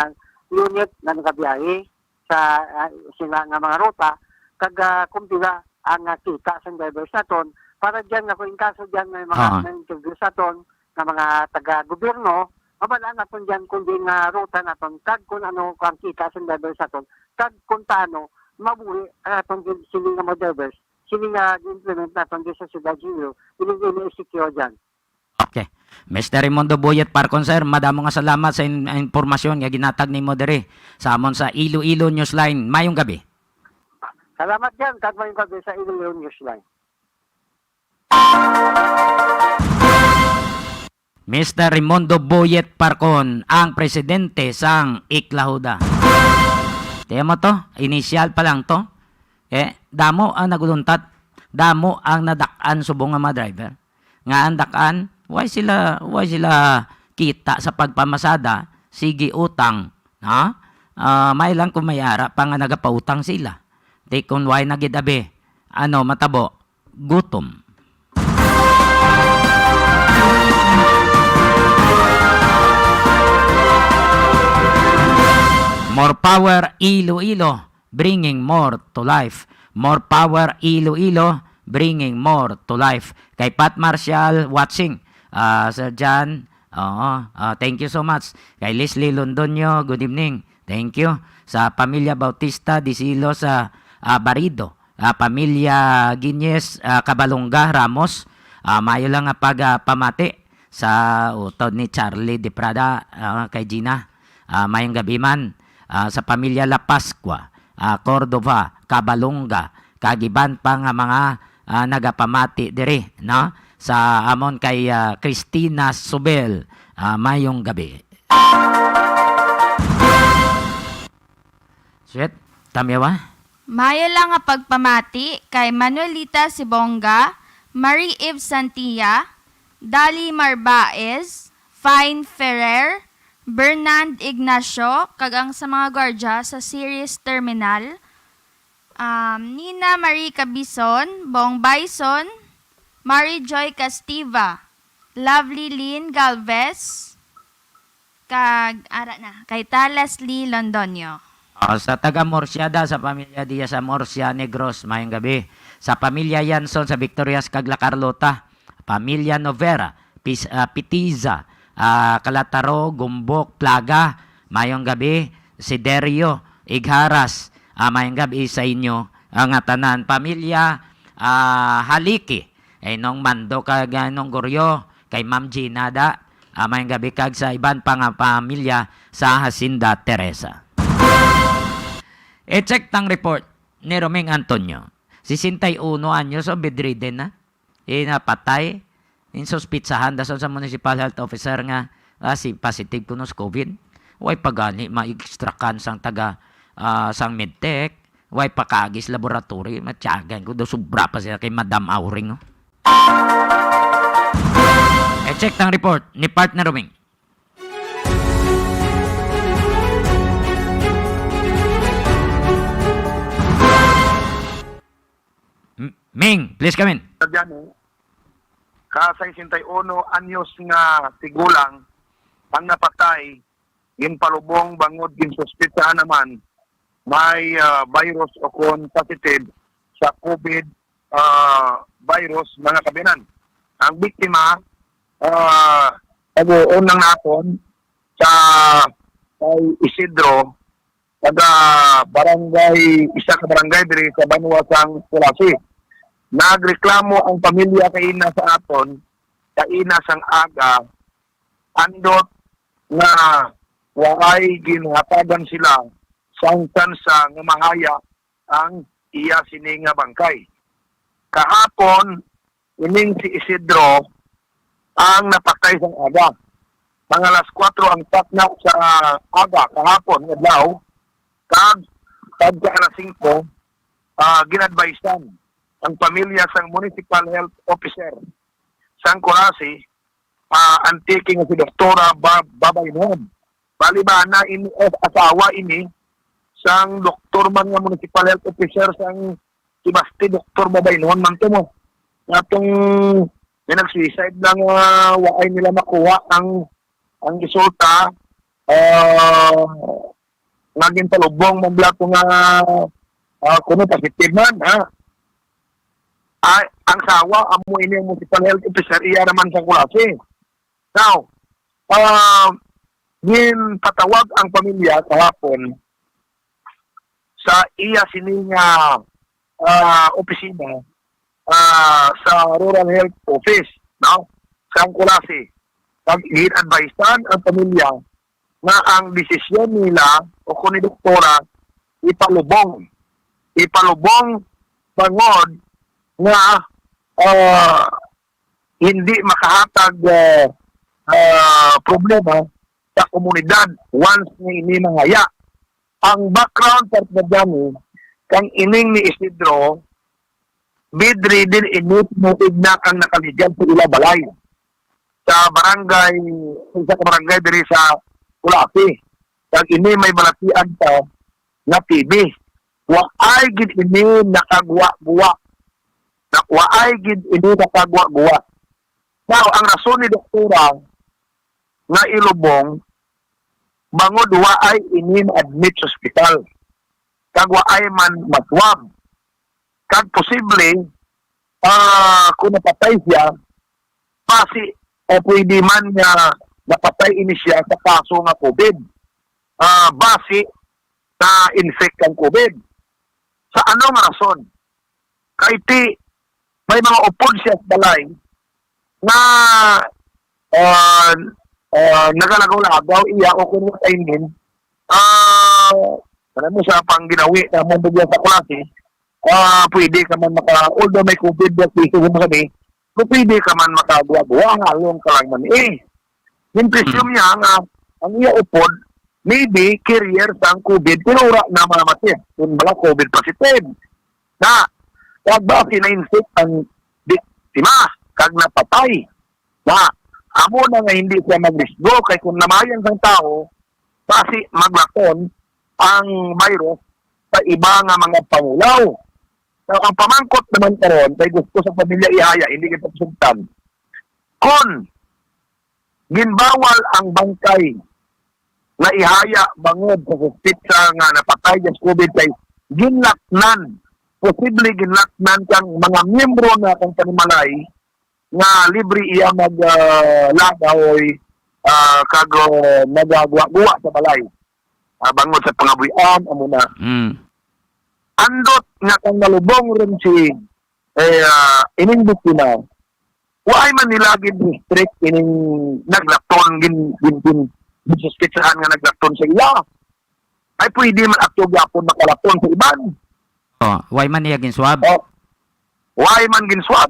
unit na nagabiyahe sa, ah, sila nga mga ruta, kag, ah, kung pila ang, ah, kita sa drivers naton, para diyan nga kung in kaso diyan may mga Ah. may interview sa aton nga mga taga-gobyerno, mabalaan naton diyan kung diin nga ruta naton, kag kung ano ang kita sa drivers naton, kag kung paano mabuhi ang aton din sini nga mga drivers, sini nga implement naton din sa Siyudad Junior, ining M S C Q diyan. Okay. Mister Raimundo Boyet Parcon, sir, madamo nga salamat sa in-, impormasyon nga ginatag nimo diri sa amon sa Iloilo Newsline. Mayong gabi. Salamat diyan, kag mayong gabi sa Iloilo Newsline. Mister Raimundo Boyet Parcon, ang presidente sang Iklahuda. Tiyan mo to, initial pa lang to. Eh, damo ang naguluntat, damo ang nadak-an subong nga mga driver. Nga ang dak-an, why sila, why sila kita sa pagpamasada, sige utang, ha? Ah, may lang kung may ara pa nga nagapautang sila. Di kung why na gid abi, ano, matabo, gutom. More power, Iloilo. Bringing more to life. More power, Iloilo, bringing more to life. Kay Pat Marshall watching. Ah, Sir John, oo, ah, thank you so much. Kay Leslie Londonio, good evening. Thank you. Sa pamilya Bautista Disilo sa, ah, Barido. Ah, pamilya Guiñez, ah, Cabalonga, Ramos. Ah, maayo lang nga pag, ah, pamati sa utod ni Charlie De Prada, ah, kay Gina. Ah, mayong gabi man, ah, sa pamilya La Pascua, ah, Cordova, Cabalonga, kag iban pa nga mga, ah, nagapamati diri, no? Sa amon kay, ah, Christina Subel, ah, mayong gabi. Sweet, tamyawa? Mayo lang nga pagpamati kay Manuelita Sibonga, Marie Eve Santia, Dali Marbaez, Fine Ferrer, Bernard Ignacio, kag ang sa mga gwardya sa Ceres Terminal, um, Nina Marie Cabison, Bong Bison, Mary Joy Castiva, Lovely Lynn Galvez, kag ara na, kay Talas Lee Londonio. Ah, sa taga Murcia da, sa pamilya Diaz sa Murcia, Negros, mayong gabi. Sa pamilya Yanson sa Victorias kag La Carlota, pamilya Novera, Pis-, ah, Pitiza, ah, Calataro, Gumbok, Plaga, mayong gabi. Siderio Igharas, ah, mayong gabi sa inyo. ah, nga tanan pamilya, ah, Haliki. Kay Nong Mando kag, ah, Nong Goryo, kay Ma'am Gina da, ah, maayong gabi kag sa iban pa nga pamilya sa Hacienda Teresa. I-check tang report ni Roming Antonio. Sesenta y uno anyos o bedridden na. Inapatay. Insuspitsahan dason sa municipal health officer nga, ah, si positive kuno sa COVID. Way pa gani ma-extractan sang taga, ah, sang medtech. Way pa kaagi sa laboratory. Matyagan ko daw sobra pa sila kay Madam Auring, oh. I-check tang report ni Partner Roming. M-, Ming, please come in. Sa dyan, eh, ka sesenta y uno anyos nga tigulang ang napatay, ginpalubong bangod ginsuspetsahan naman may, ah, virus o kon positive sa COVID, ah, virus, mga kabinan. Ang biktima, ah, taguon lang naton sa kay Isidro, taga barangay, isa ka barangay diri sa banwa sang Culasi. Nagreklamo ang pamilya kaina sa aton, kaina sang aga, andot nga waay ginhatagan sila sang tsansa nga mahaya ang iya sini nga bangkay. Kahapon, ining si Isidro ang napatay sang aga. Mga alas kuwatro ang takna sa aga kahapon nga adlaw, kag pagka alas singko, ah, gin-advisean ang pamilya sang municipal health officer sang Culasi, ah, Antique nga si Doktora Ba-, Babaynon. Bali ba na ini, eh, asawa ini sang doktor man nga municipal health officer sang Sebaste, Doktor Babaynon man to mo. Nga tong may nag-suicide na nga waay nila makuha ang, ang resulta, ah, nga ginpalubong man bala to nga, ah, kuno positive man, ha? Ay, ang sawa, amo ini ang municipal health officer, iya naman sa Culasi. Now, ah, ginpatawag ang pamilya kahapon sa iya sini nga, ah, opisina, ah, sa Rural Health Office, no? Sa Culasi. Pag gin-advisean ang pamilya nga ang desisyon nila o kung ni doktora ipalubong, ipalubong bangod nga, ah, hindi makahatag, ah, ah, problema sa komunidad once nga ini mahaya. Ang background, Partner Johnny, kang ining ni Isidro, bedridden ini, tuig na kang nakaligan sa ila balay. Sa barangay, sa isa ka barangay diri sa Culasi. Kag ini may balatian pa nga T B. Waay gid ini nakagwa-gwa. Na-, waay gid ini nakagwa-gwa. Now, ang rason ni doktora nga ilubong, bangod waay ini ma-admit sa ospital, kag waay man ma-swab. Kag posible, ah, kung napatay siya, basi, eh, pwede man nga napatay ini siya sa kaso nga COVID. Ah, basi na-infect ang COVID. Sa ano nga rason? Kay ti, may mga upod siya sa balay nga, ah, ah, nagalagaw-lagaw iya o kung what I mean, ah, alam mo sa pangginawi na mong bugyan sa klase, ah, pwede ka man maka, although may COVID, but pwede mo kami, kung pwede ka man makagwa-gwa, halong ka lang man eh. Yung presume Mm. niya nga ang iya upod, maybe carrier sang COVID, pero wala na mamatay. Kung bala COVID positive. Na, kag ba, sinainfect ang biktima, kag napatay. Na, amo na nga hindi siya magrisgo, kay kung namayan sang tao, basi maglaton ang virus sa iba nga mga pangulaw. So, ang pamangkot naman karon, kay gusto sa pamilya ihaya, hindi kita pasugtan. Kon ginbawal ang bangkay nga ihaya bangod sa suspetsa nga napatay sa COVID kay ginlatnan, posible ginlatnan kang mga miyembro na kang panimalay nga libre iya mag, ah, lagaw, ah, kag, ah, nagagwa-gwa sa balay. Ah, bangod sa pangabuhian, amo na. Mm. andot nga kang nalubong rin si, eh, ah, ining biktima, why man nila gin-restrict ining naglaton, gin, gin, gin, gisuspitsahan nga naglaton sa ila? Ay, pwede man ato gyapon makalaton sa iban. Oh, why man niya ginswab? Oh, why man ginswab?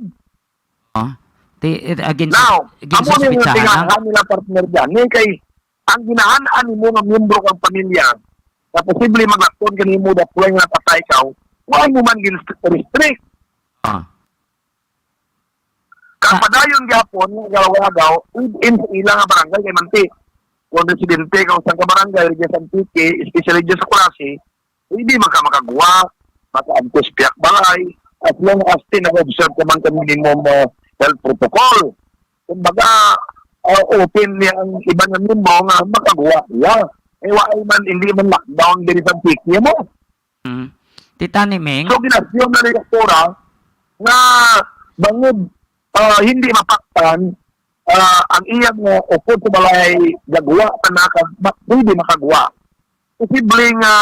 Oh. Ti, it, again, Now, amo ni yung ginsuspitsahan lang? Tingahan nila, partner, dyan. Ngayon kay, ang ginahan-an nimo nga miyembro kang pamilya, na posible maglaton kanimo, that's why nga patay ka, why mo man gin-restrict? Oh. Kapadayon gyapon nga gawagaw, within sa ila nga barangay, kay manti, kung residente ka sa ka barangay, dyan sa Antique, especially dyan sa Culasi, hindi man ka makagwa, maka-antos piyak balay, as long as ti nag-observe ka man ka minimum uh, health protocol. Kumbaga, uh, open niya ang iba nga miyembro nga makagwa niya. Eh, wala man, hindi man lockdown diri sa Antique mo. Mm. Titani Ming? So, ginasyon na ni Doktora nga bangod ah, hindi mapaktan ah, ang iyang uh, upod sa balay gagwa ka na ka, ma- pwede makagwa. Posible nga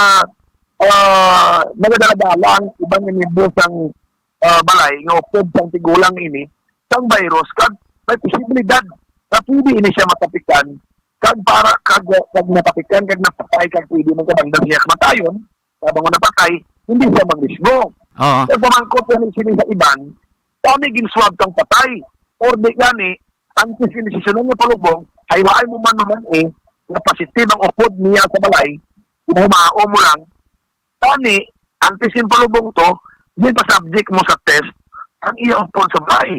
ah, nagadala-dala ang iban nga miyembro sang ah, balay nga upod sang tigulang ini sang virus kag may posibilidad na pwede ini siya matapikan kag para kag, kag natapikan kag napatay kag pwede man kabanda siya kamatayon, tabang nga napatay, hindi siya magrisgo. Oo. Kag pamangkot gani sini sa iban, kami ginswab kang patay. Or di gani, ang desisyon nga palubong, ay waay mo man naman eh, nga positive ang upod niya sa balay, kung humao mo lang, tani, ang tisin palubong to, di pa subject mo sa test, ang iya upod sa balay.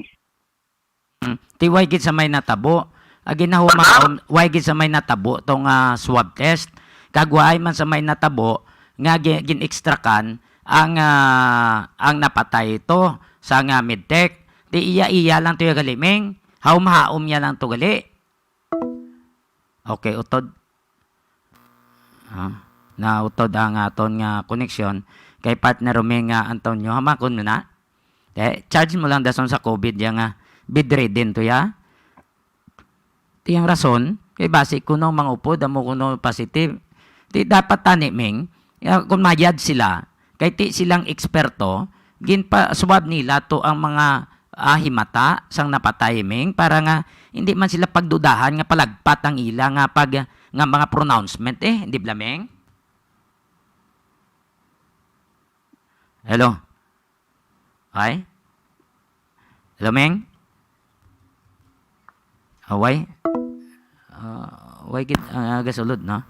Mm. Ti way gid sa may natabo. Agi na humaon, way gid sa may natabo tong ah, swab test. Kag way man sa may natabo nga gi- gin-extractan ang ah, ang napatay ito sa nga medtech. Ti iya-iya lang to ya gali, Ming. Haom-haom ya lang to gali. Okay, utod. Ah, nautod ang aton nga koneksyon kay partner Roming nga Antonio. Hamakon mo na. Eh, charge mo lang dason sa COVID ya nga bedridden to ya. Ti ang rason, kay basi kuno mangupod amo kuno positive. Ti dapat tani Ming, ya, kung mayad sila, kay ti silang eksperto, ginpaswab nila to ang mga ah, himata sang napatay Ming para nga hindi man sila pagdudahan nga palagpat ang ila nga pag nga mga pronouncement eh, di ba Ming? Hello? Ay? Hello, Ming? Away? Uh, way gid uh, gasulod, no?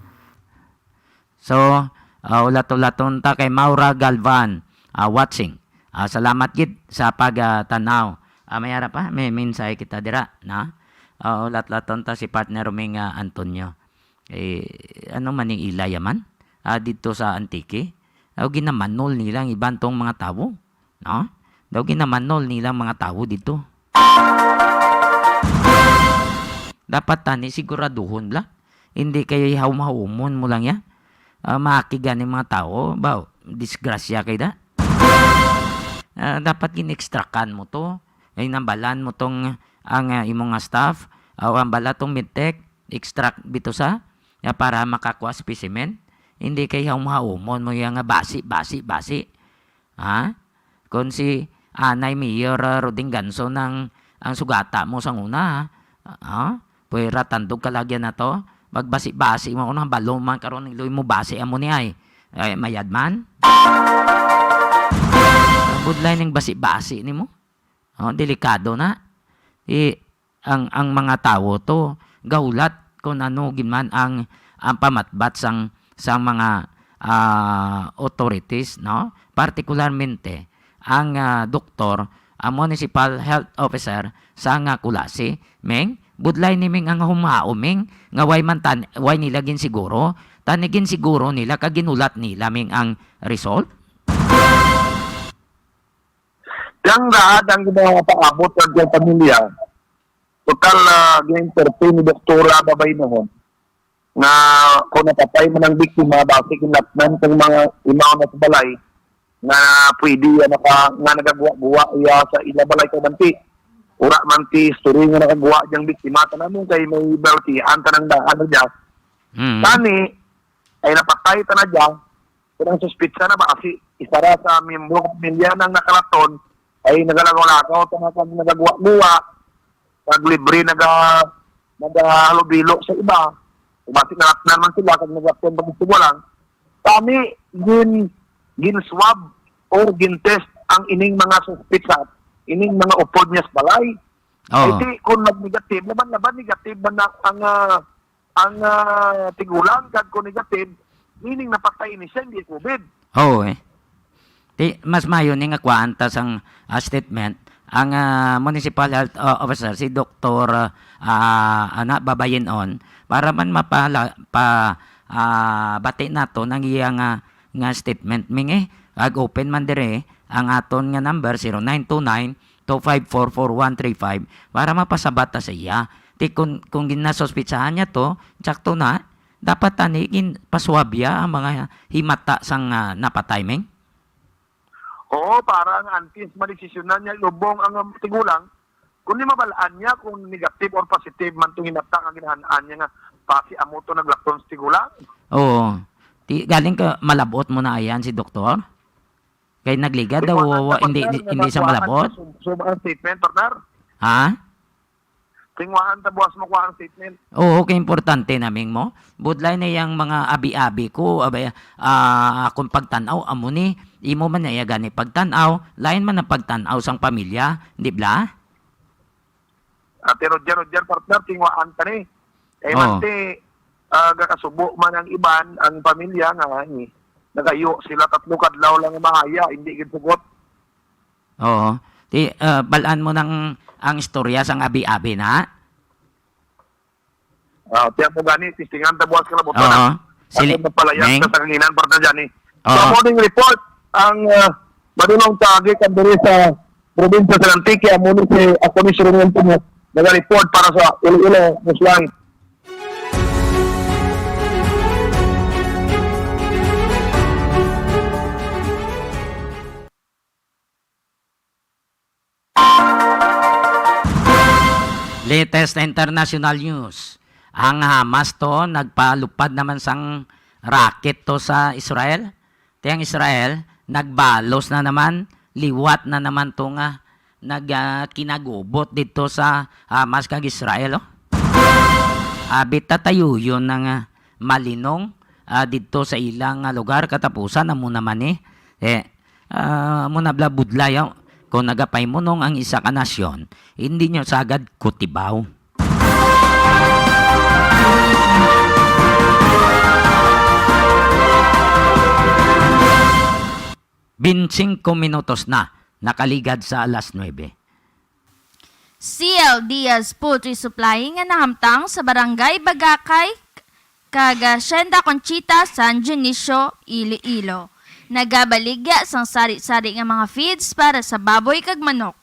So, uh, ulat-ulaton ta kay Maura Galvan uh, watching. Uh, salamat gid sa pag uh, tanaw. Uh, may ara pa, may mensahe kita dira, no? Uh, ulat-ulaton ta si partner Roming uh, Antonio. Eh, ano man ning ilaya man? Uh, dito sa Antique? Daw ginamanol nila ang iban tong mga tawo, no? Daw ginamanol nila ang mga tawo dito. Dapat tani siguraduhon bla. Hindi kay haum-haumon mo lang ya. Uh, maakig gani mga tawo, ba, disgrasya kay da. Uh, dapat gin-extractan mo to. Ay nambalan mo tong ang uh, imo nga staff, o ang bala tong medtech, extract bito sa ya para makakuha specimen. Hindi kay haum-haumon mo ya nga basi, basi, basi. Ha? Kung si Anay Mayor uh, Roding Ganso nang ang sugata mo sang una, ha? Puwera tandog kalagyan na to. Magbasi-basi mo kuno, balo man karon iloy mo basi amo ni ay. Ay, mayad man. Budlay ning basi-basi nimo. Oh, delikado na. I, ang ang mga tawo to gahulat kung ano gid man ang ang pamatbat sang sang mga ah, authorities, no? Partikularmente ang ah, doktor, ang municipal health officer sa nga Culasi, Ming, budlay ni Ming ang humao, Ming, nga way man tan way nila ginsiguro, tani ginsiguro nila kag ginulat nila, Ming, ang result. Yang lahat ang ginapaabot ng iyang pamilya, total na gin-entertain ni Doktora Babay noon nga kung napatay man ang biktima, basi kinatnan kang mga imaw na sa balay nga pwede iya maka, nga nagaguwa-guwa iya sa ila balay kay manti. Ura man ti story nga nakaguwa diyang biktima, tanamon kay may balatian tanang daan na diya. Mm. Tani, ay napatay ta na diya, kanang suspitsa na basi Isa ra sa miyembro nga pamilya nang nakalaton ay nagalagaw-lagaw ta nga kag nagaguwa-guwa, kag libre naga-, nagahalubilo sa iba. Kung basi nalatnan man sila kag naglapton pa gusto mo lang. Kami gin, gin-swab or gin-test ang ining mga suspitsa, ining mga upod niya sa balay. Ay Oo. di, kung nag-negative, laban-laban negative man na ang, ah, ang, ah, tigulang, kag kung negative, meaning napatay ni siya, hindi COVID. Oo, eh. Di, mas maayo ni nga kuhaan ta sang, ah, statement ang, ah, municipal health, ah, officer, si Doktor, ah, ah, ana, Babayin-on, para man mapala-, pa, ah, bati naton ang iya nga, nga statement, Ming, eh. Ag open man dire ang aton nga number, zero nine two nine, two five four, four one three five, para mapasabat ta sa iya. Ti kun, kung ginasuspitsahan niya to, tsakto na, dapat tani ginpaswab ya ang mga himata sang, ah, napatay, Ming? Oo, para nga antes madesisyonan niya, ilubong ang, um, tigulang, kung di mabalaan niya kung negative or positive man tong hinata nga ginahan-an niya nga basi amo to naglapton sa tigulang. Oo. Ti, galing ka, malabot mo na ayan si doktor? Kay nagligad daw, Ikaw na wa-, hindi, partner, hindi, nga hindi siya makuhaan malabot? Sub-, sub-, ang statement, partner. Ha? Tinguhaan ta buwas makuha ang statement. Oo, kay importante naming mo. Budlay na yang mga abi-abi ko, abay, ah, akong pagtan-aw, amo ni, imo man na iya gani pagtan-aw, lain man ang pagtan-aw sang pamilya, di bla? Ate Roger, Roger, partner, tinguhaan ta ni. Kay Oo. man ti, ah, gakasubo man ang iban, ang pamilya nga, eh, nagayo sila tatlo kadlaw lang mahaya, hindi gid sugot. Oo. Ti, ah, bal-an mo nang ang istorya sang abi-abi na? Ah, tiyan mo gani, testingan ta buwas ka na, buto Oo. na. Sili-, Ako mapalayas Meng? Ka sa kanginan, partner Johnny. Oo. So, morning report, ang, ah, madulong sa agi kandiri sa probinsya sa Antique, amo ni si, ako ni si Ronel Tumo, naga-report para sa Iloilo News Line. Latest international news. Ang Hamas to nagpalupad naman sang rocket to sa Israel. Ti ang Israel, nagbalos na naman, liwat na naman to nga nag, ah, kinagubot didto sa Hamas kag Israel, oh. Abi ta tayuyon na nga malinong, ah, didto sa ilang, ah, lugar, katapusan amo naman ni. Eh, ah, amo na bla budlay, oh. Kung nagapaymunong ang isa ka nasyon, hindi nyo sagad kutibaw. Bente singko minutos na nakaligad sa alas nuebe. C L Diaz Poultry Supply nga nahamtang sa Barangay Bagakay kag Hacienda Conchita, San Dionisio, Iloilo, nagabaligya sang sari-sari nga mga feeds para sa baboy kag manok.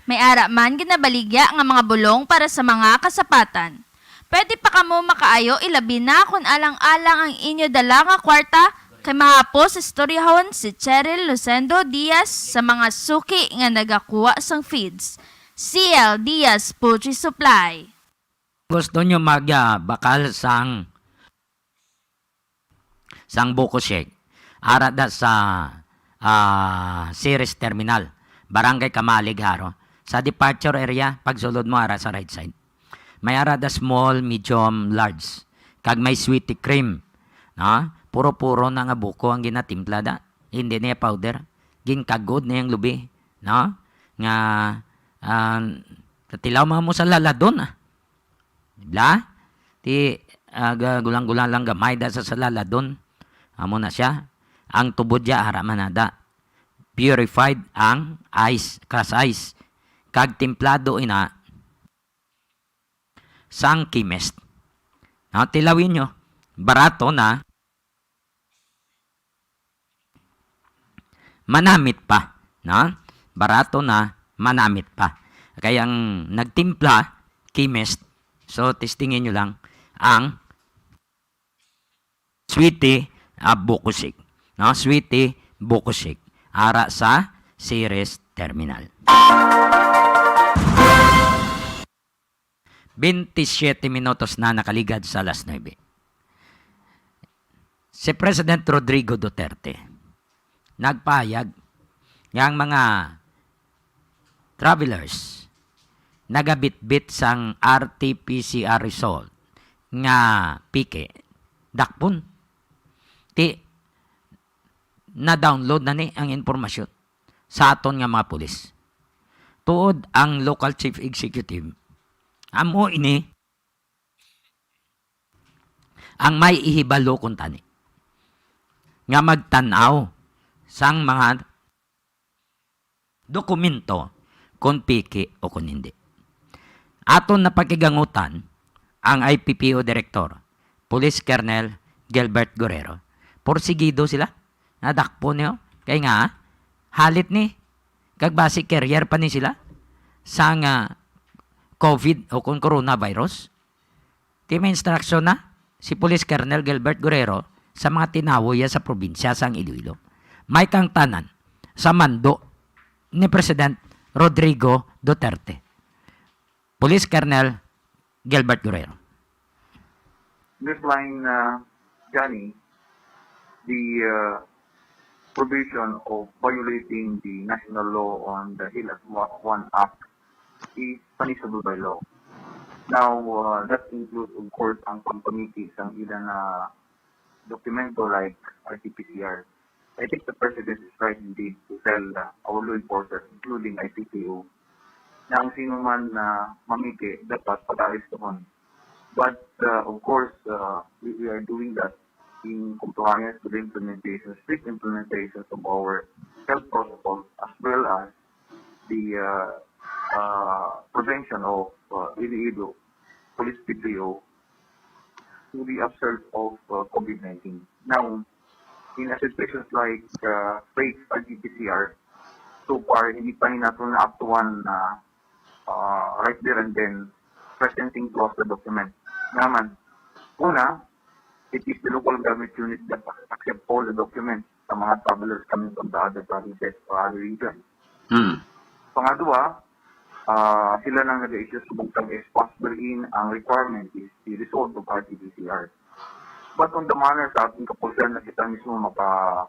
May ara man ginabaligya nga mga bulong para sa mga kasapatan. Pwede pa kamo makaayo, ilabi na kon alang-alang ang inyo dala nga kwarta, kay mahapos istoryahon si Cheryl Lucendo Diaz sa mga suki nga nagakuha sang feeds. C L Diaz Poultry Supply. Gusto nyo mag, ah, bakal sang, sang Buko Shake? Ara da sa, ah, Ceres Terminal, Barangay Kamalig, Jaro. Sa departure area, pagsulod mo ara sa right side. May ara da small, medium, large. Kag may sweetie cream. No? Puro-puro na nga buko ang ginatimpla da. Hindi niya powder. Ginkagod na yung lubi. No? Nga, ah, katilaw mo sa laladon, ah. Di bla? Ti, ah, ga-, gulang-gulang lang gamay da sa salaladon. Amo na siya. Ang tubod diya, ara man na da. Purified ang ice, crush ice. Kag timplado ina sang chemist. No, tilawin nyo. Barato na. Manamit pa, no? Barato na, manamit pa. Kaya ang nagtimpla, chemist, so testingin nyo lang ang Sweetie, ah, Buko Shake, no? Sweetie Buko Shake. Ara sa Ceres Terminal. Bente siyete minutos na nakaligad sa alas nuebe. Si President Rodrigo Duterte, nagpahayag nga ang mga travelers nagabitbit sang R T P C R result nga peke, dakpon. Ti, na-download na ni ang impormasyon sa aton nga mga pulis. Tuod ang local chief executive, amo ini ang may ihibalo kuntani nga magtan-aw sang mga dokumento kon peke o kon hindi. Aton napakigangutan ang I P P O Director, Police Colonel Gilbert Guerrero. Porsigido sila. Nadakpon niyo. Kay nga, halit ni, kag basi carrier pa ni sila sang COVID o kon coronavirus. Ti may instruction na si Police Colonel Gilbert Guerrero sa mga tinawo iya sa probinsya sang Iloilo. May kang tanan sa mando ni President Rodrigo Duterte. Police Colonel Gilbert Guerrero. This line, uh, Johnny, the uh, provision of violating the national law on the Hill at Wa- One Act is punishable by law. Now, uh, that includes, of course, ang pagpamiti sa ilang uh, dokumento like R T P C R. I think the president is right indeed to tell uh, our law enforcers, including I P P O, na ang sino man na mamiki dapat pag-arestuhon. But uh, of course, uh, we, we are doing that in compliance with the implementation, strict implementations of our health protocols as well as the uh, uh, prevention of uh, Iloilo Police P P O to the upsurge of uh, COVID nineteen. Now, in a situation like uh, fake R T P C R, so far, hindi pa rin nato naaktuhan na uh, right there and then presenting to us the document. Naman, una, it is the local government unit that accept all the documents sa mga travelers coming from the other provinces or other regions. Hmm. Pangadua, ah, sila nang nag-issue subong kag S pass wherein ang requirement is the result of R T P C R. But on the manner sa ating kapulisan na kita mismo maka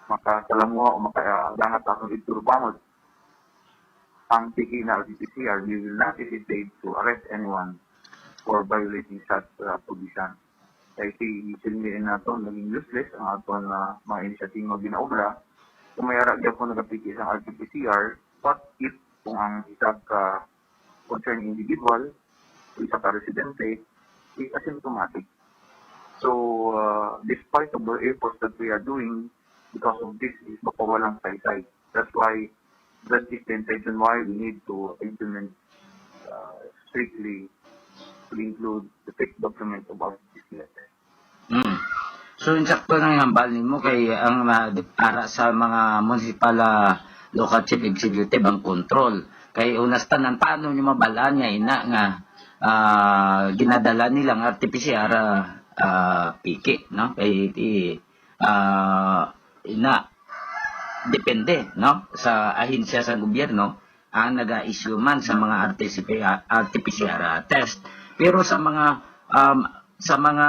makasalamuha o makadangat sa atong igturbangon ang peke na R T P C R, we will not hesitate to arrest anyone for violating such uh, provision. Kay si Silmi nato naging useless ang aton uh, mga inisyatibo nga ginaobra. Kung may ara gyapon nagapiki sa R T P C R, but if kung ang isa ka concerned individual, isa ka residente, is asymptomatic. So, uh, despite of the efforts that we are doing, because of this is mapawalang saysay. That's why, that is the intention why we need to implement uh, strictly to include the fake document of our business. Mm. So, insakto na nga hambal nimo kay ang uh, para sa mga municipal uh, local chief executive ang control. Kay unas tanan, paano nyo mabalaan nga ina nga uh, ginadala nila ang R T P C R uh, uh, piki, no? Kay uh, ina depende, no, sa ahensya sa gobyerno ang naga-issue man sa mga R T C P, R T P C R test. Pero sa mga um, sa mga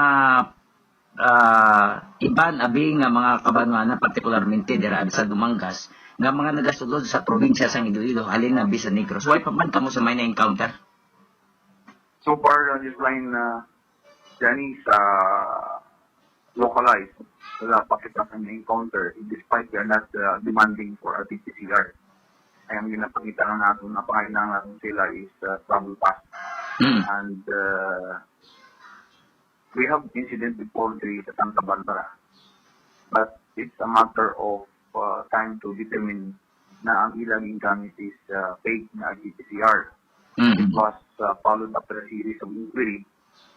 uh, iban abi nga mga kabanwanan, particularmente dira sa Dumangas, nga mga nagasulod sa probinsya sang Iloilo, halin na Bisa Negros, way pa man kamo sa may na-encounter? So far, uh, this line, uh, Janice, uh, localized. Wala pa kita sa encounter despite we are not uh, demanding for R T P C R. Ay ang ginapakita lang natin, ang pangailangan natin sila is uh, travel pass. Mm. And uh, we have incident before the sa Santa Barbara. But it's a matter of uh, time to determine na ang ilang gingamit is uh, fake na R T P C R. Mm-hmm. It was uh, followed after a series of inquiry.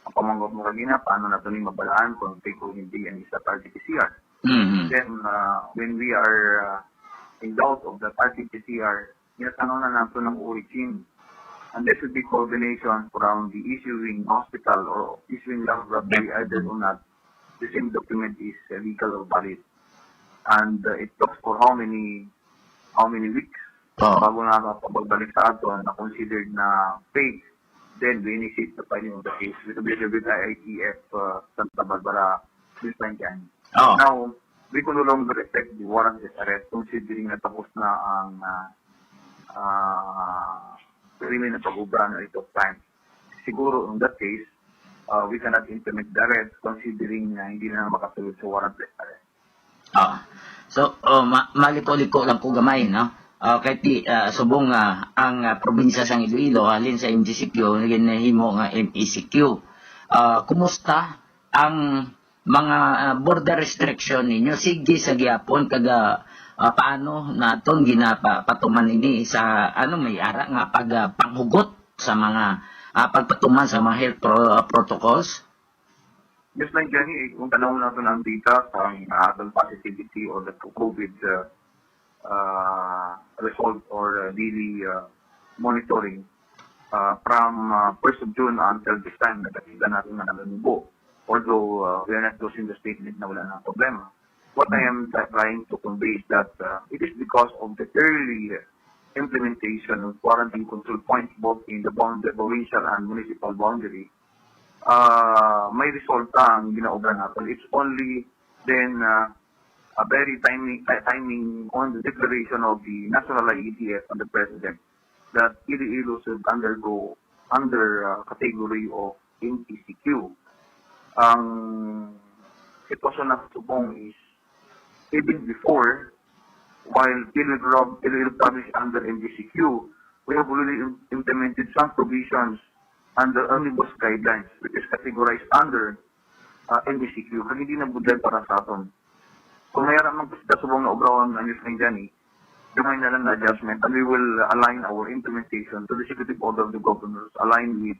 Ang pamangkot mo kanina, paano nato ni mabalaan kung fake o hindi ang isa R T P C R? Mm-hmm. Then, uh, when we are uh, in doubt of that R T P C R, yun ang na nato ng origin. And there should be coordination from the issuing hospital or issuing laboratory either or not the same document is uh, legal or valid. And uh, it talks for how many how many weeks oh. bago na pagbalik sa ato na considered na fake. Then we initiate the filing of the case with the with I I T F uh, Santa Barbara Philippine Gang. Oh. Now, we could no longer effect the warrantless arrest considering na tapos na ang, ah, ah, krimen na pag-obra ng act of crime. Siguro in that case, uh, we cannot implement the arrest considering na hindi na makasulod sa warrantless arrest. Ah. So, oh, ma-, maliko-liko lang ko gamay, no? Ah, kay ti-, ah, subong, ah, ang, ah, probinsya sang Iloilo halin sa M G C Q, ginahimo nga M E C Q. Ah, kumusta ang mga, ah, border restriction ninyo? Sige sa gihapon kag, ah, ah, paano naton ginapa-, patuman ini sa, ano, may ara nga pag, ah, panghugot sa mga, ah, pagpatuman sa mga health pro-, protocols? Yes, Nay Jenny, eh, kung tanaw naton ang data sa, ah, aton positivity or the COVID, uh, uh, result or, uh, daily, uh, monitoring, uh, from, uh, first of June until this time, nakita natin na nagnubo. Although, uh, we are not closing the statement na wala na problema. What I am try-, trying to convey is that, uh, it is because of the early implementation of quarantine control points both in the bound-, the provincial and municipal boundary, uh, may resulta ang ginaobra naton. It's only then, uh, a very timing, uh, timing on the declaration of the national I E D F and the president that Iloilo should undergo under, uh, category of M E C Q. Ang sitwasyon na subong is, even before, while Iloilo, Iloilo province under M G C Q, we have already im-, implemented some provisions under omnibus guidelines, which is categorized under, uh, M G C Q. Kag hindi na budlay para sa aton. Kung may ara man kita subong nga obrawan nga news nga dyan, eh, gamay na lang na adjustment, and we will align our implementation to the executive order of the governors aligned with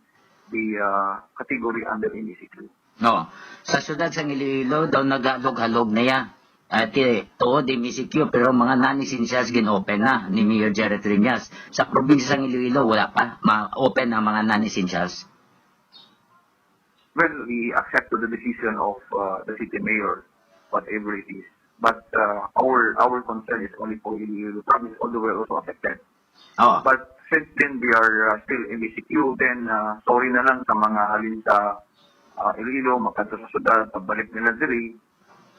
the, uh, category under M E C Q. No. Sa siyudad sang Iloilo daw naghalog-halog na ya. Ah, ti-, tuod M E C Q, pero mga non-essentials gin-open na ni Mayor Jerry Triñas. Sa probinsya sang Iloilo, wala pa ma-open ang mga non-essentials. Well, we accept to the decision of, uh, the city mayor, whatever it is. But, uh, our, our concern is only for Iloilo province, although we're also affected. Oh. But since then, we are, uh, still M E C Q, then, uh, sorry na lang sa mga halin sa, uh, Iloilo, makadto sa syudad, pagbalik nila diri,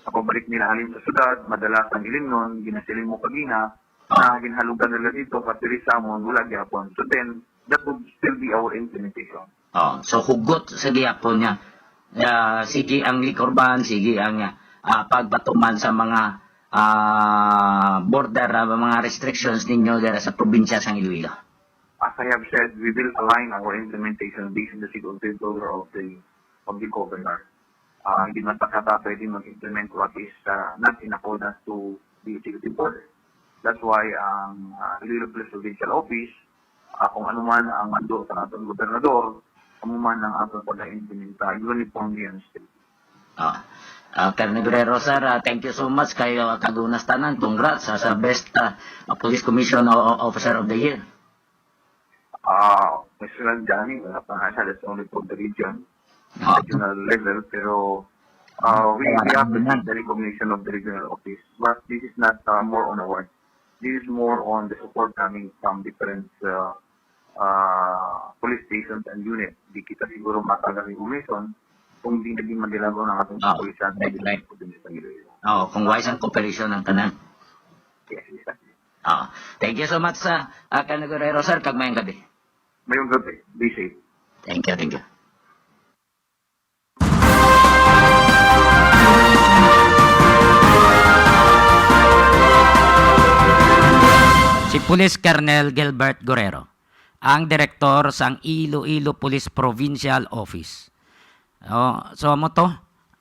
sa pagbalik nila halin sa syudad, madalas ang ilimnon, ginasiling mo kagina, na ginhalugan nila dito, but diri sa amon, wala gyapon. So then, that would still be our implementation. Oh, so hugot sa gihapon niya. Ah, sige ang liquor ban, sige ang, ah, pagpatuman sa mga, ah, border, ah, mga restrictions ninyo dira sa probinsya sang Iloilo. As I have said, we will align our implementation based on the executive order of the, of the governor. Ah, hindi man ta kata pwede mag-implement what is, ah, not in accordance to the executive order. That's why ang, ah, Iloilo Police Provincial Office, ah, kung ano man ang mando sa aton gobernador, amo man ang aton pag-implementa uniformly and strictly. Ah, ah, Colonel Guerrero, sir, ah, thank you so much kay, ah, kadunas tanan. Congrats sa, sa best, ah, police commission o-, o-, officer of the year. Ah, Mister Johnny, wala pa nga siya, that's only for the region, ah, regional level, pero, ah, we, we appreciate the recognition of the regional office, but this is not, ah, more on award. This is more on the support coming from different, ah, ah, police stations and unit. Di kita siguro matagal ni commission kung di naging madilago ng ating kapulisan sa Iloilo. Oo, kung wise ang cooperation ng tanan. Yes, exactly. Ah, thank you so much, ah, ah, Colonel Guerrero, sir, kag mayong gabi. Mayong gabi. Be safe. Thank you, thank you. Si Police Colonel Gilbert Guerrero, ang direktor sang Iloilo Police Provincial Office. Oh, so amo to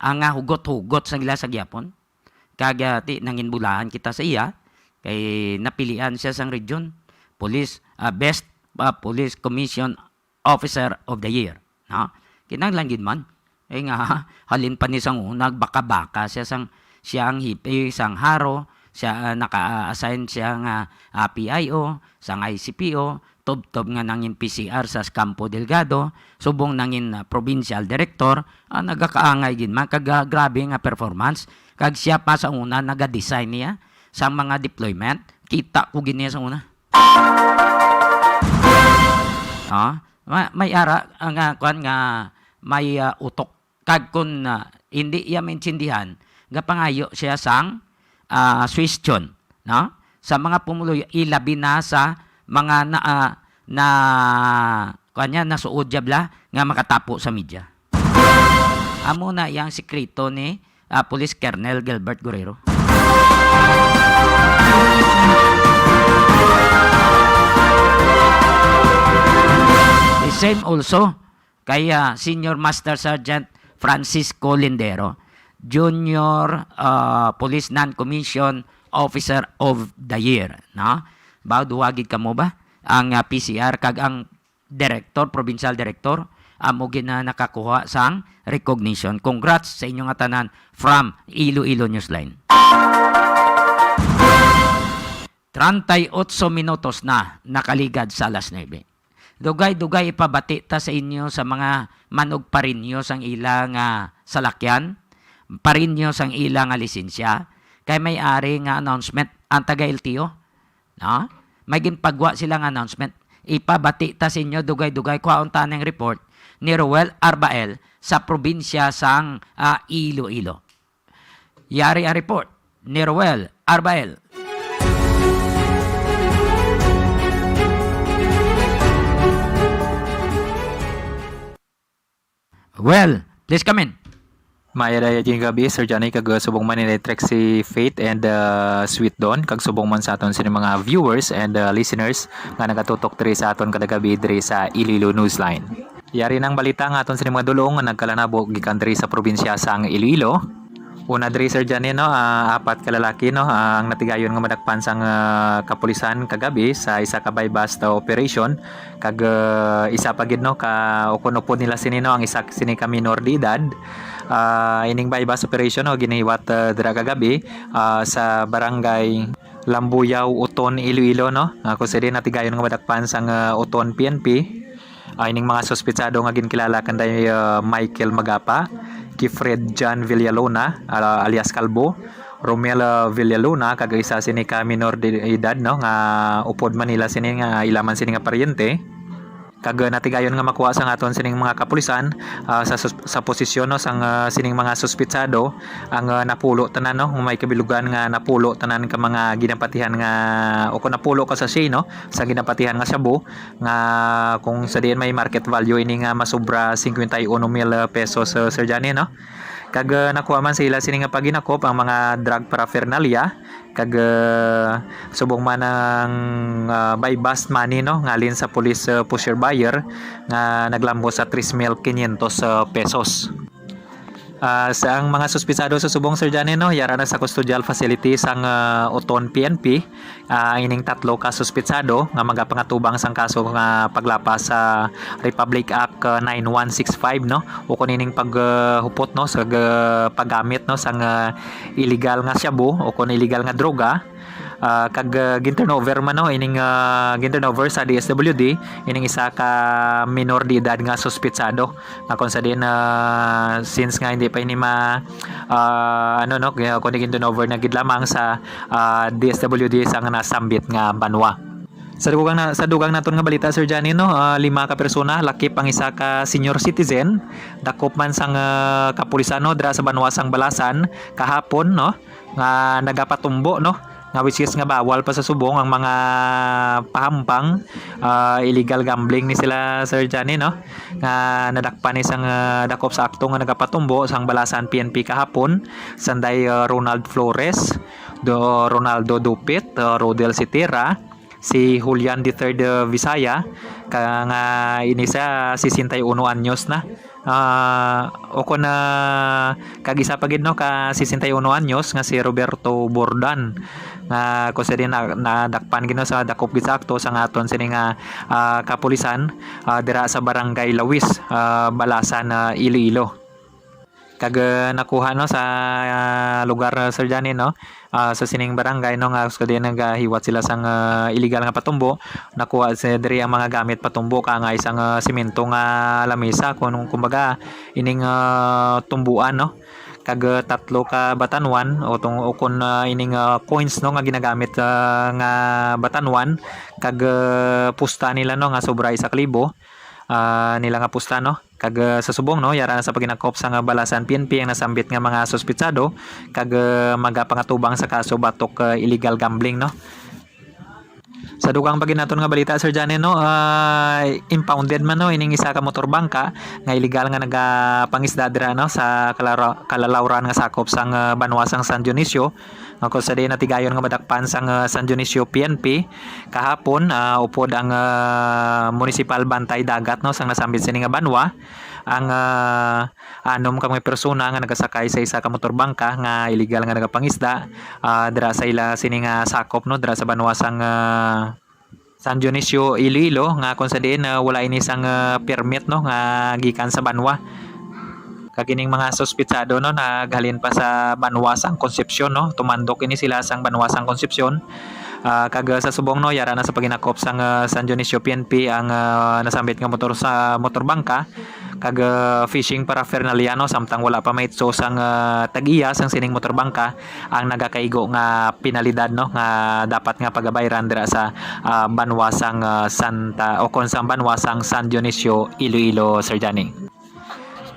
ang, ah, hugot-hugot sang ila sa gihapon. Kag, ah, ti, nanginbulahan kita sa iya, kay napilian siya sang region, police, ah, best, ah, police commission officer of the year, no? Kinahanglan gid man. Eh nga, halin pa ni sang una, baka-baka siya sang, siya ang hepe sang HARO, siya, ah, naka-assign siya nga, ah, P I O, sang I C P O, tubtob nga nangin P C R sa Campo Delgado, subong nangin, ah, provincial director, ah, nagakaangay gid man, kag, ah, grabe nga performance. Kag siya pa sa una naga-design niya sang mga deployment. Kita ko gid niya sa una. Ah, ma-, may ara, ah, nga, kuwan nga, may, ah, utok. Kag kun, ah, hindi iya maintindihan, gapangayo siya sang, ah, suwestyon, no? Sa mga pumuluyo, ilabi na sa mga na, ah, na, kuwan niya, nasuod diabla nga makatapo sa media. Amo na yang sikreto ni, ah, Police Colonel Gilbert Guerrero. The same also kay, ah, Senior Master Sergeant Francisco Lindero, Junior, ah, Police Non-Commissioned Officer of the Year, no? Ba, duwa gid kamo ba? Ang, ah, P C R kag ang direktor, provincial director, amo gid na nakakuha sang recognition. Congrats sa inyo nga tanan from Iloilo Newsline. Treinta y ocho minutos na nakaligad sa alas nuebe. Dugay-dugay ipabati ta sa inyo sa mga manugparinyo sang ila nga salakyan, parinyo sang ila nga lisensya, kay may ari nga announcement ang taga L T O, no? May ginpagwa sila nga announcement. Ipabati ta sa inyo dugay-dugay, kuhaon ta ning report ni Roel Arbael sa probinsya sang, ah, Iloilo. Yari ang report ni Roel Arbael. Well, please come in. Maayong gabi, Sir Johnny, kag, uh, subong man ni Trek si Faith and, uh, Sweet Dawn, kag subong man sa aton sini mga viewers and, uh, listeners nga nagatutok diri sa aton kada gabi diri sa Iloilo Newsline. Yari nang balita nga aton sini mga dulong nga nagkalanabo gikan diri sa probinsya sang Iloilo. Una diri, Sir Johnny, no, ah, apat ka lalaki, no, ang natigayon nga madakpan sang, ah, kapulisan kagabi sa isa ka buy-bust operation. Kag, ah, isa pa gid, no, ka ukon-upod nila sini, no, ang isa sini ka minor de edad. Ah, ining buy-bust operation, no, ginahiwat, ah, dira kagabi, ah, sa barangay Lambuyaw, Oton, Iloilo, no. Ah, kung sa diin natigayon nga madakpan sang, ah, Oton P N P. Ah, ining mga suspitsado nga ginkilala kanday, ah, Michael Magapa, Kifred John Villalona, ah, alias Kalbo, Romel, ah, Villalona, kag isa sini ka minor de edad, no, nga upod man nila sini nga ila man sini nga paryente. Kag, ah, natigayon nga makuha sang aton sining mga kapulisan, ah, sa sus-, sa posisyon, no, sang, ah, sining mga suspitsado ang, ah, napulo tanan, no, may kabilugan nga napulo tanan ka mga ginapatihan nga, o kung napulo ka sachet, no, sa ginapatihan nga shabu, nga kung sa diin may market value ini nga masobra cincuenta y uno mil pesos, uh, Sir Johnny, no? Kag, uh, nakuha man sa ila sini nga paghinakop ang mga drug paraphernalia, kag, uh, subong man ang, uh, buy bust money, no, ngalin sa police, uh, pusher buyer nga naglambos sa tres mil quinientos, uh, pesos. Ah, sa ang mga suspitsado sa subong, Sir Johnny, no, yara na sa custodial facility sang, ah, Oton P N P, ah, ining tatlo ka suspitsado nga magapangatubang sang kaso nga paglapas sa Republic Act, ah, nine one six five, no, ukon ining pag, ah, hupot, no, sa ga-, paggamit, no, sang, ah, illegal nga shabu ukon illegal nga droga. Ah, kag, ah, gin-turnover man, no, ining, ah, gin-turnover sa D S W D ining isa ka minor de edad nga suspitsado, nga kung sa diin, ah, since nga hindi pa ini ma-, ah, ano, no, kaya kung gin-turnover na gid lamang sa, ah, D S W D sa nga nasambit nga banwa. Sa dugang na, sa dugang naton nga balita, Sir Johnny, no, ah, lima ka persona, lakip ang isa ka senior citizen, dakop man sang, ah, kapulisan, no, dira sa banwa sang Balasan kahapon, no, nga nagapatumbo, no, nga which is nga bawal pa sa subong ang mga pahampang, ah, illegal gambling ni sila, Sir Johnny, no, nga nadakpan ni sang, ah, dakop sa akto nga nagapatumbo sang Balasan P N P kahapon, sanday, ah, Ronald Flores, do, Ronaldo Dupit, ah, Rodel Sitira, si Julian the third, uh, Visaya, ka, nga ini sa sesenta y uno anyos na. Ah, o kun, ah, kag isa pa gid, no, ka sesenta y uno anyos nga si Roberto Bordan, nga kung sa din na, nadakpan gid, no, sa dakop gid sa akto sang aton sini nga, ah, kapulisan, ah, dira sa Barangay Lawis, ah, Balasan, ah, Iloilo. Kag, ah, nakuha, no, sa, ah, lugar, ah, Sir Johnny, no, ah, sa sining barangay, no, nga sa diin nagahiwat sila sang, ah, illegal nga patumbo, nakuha sa diri ang mga gamit patumbo, ka nga isang, ah, semento nga lamesa, kun, kumbaga, ining, ah, tumbuan, no, kag, ah, tatlo ka batanwan, o tung-, o kun, ah, ining, ah, coins, no, nga ginagamit, ah, nga batanwan, kag, ah, pusta nila, no, nga sobra isa ka libo. ah, nila nga pusta, no? Kag, ah, sa subong, no, yara na sa paghinakop sang, ah, Balasan P N P ang nasambit nga mga suspitsado kag, ah, magapangatubang sa kaso batok, ah, illegal gambling, no? Sa dugang pa gid naton nga balita, Sir Johnny, no, ah, impounded man, no, ining isa ka motorbangka nga illegal nga nagapangisda dira, no, sa Kalara-, Kalalawran nga sakop sang, ah, banwa sang San Dionisio, nga kung sa diin natigayon nga madakpan sang, ah, San Dionisio P N P kahapon, ah, upod ang, ah, munisipal bantay dagat, no, sang nasambit sini nga banwa. Ang, ah, anom ka mga persona nga nagasakay sa isa ka motorbangka nga illegal nga nagapangisda, ah, dira sa ila sini nga sakop, no, dira sa banwa sang, ah, San Dionisio, Iloilo, nga kung sa diin, ah, wala ini sang, ah, permit, no, nga gikan sa banwa. Kag ining mga suspitsado, no, naghalin pa sa banwa sang Concepcion, no, tumandok ini sila sang banwa sang Concepcion. Ah, kag, ah, sa subong, no, yara na sa paghinakop sang, ah, San Dionisio P N P ang, ah, nasambit nga motor sa motorbangka kag, ah, fishing paraphernalia, no, samtang wala pa maitso sang, ah, tag-iya sang sining motorbangka ang nagakaigo nga penalidad, no, nga dapat nga pagabayran dira sa, ah, banwa sang, ah, Santa o kon sa banwa sang San Dionisio, Iloilo, Sir Johnny.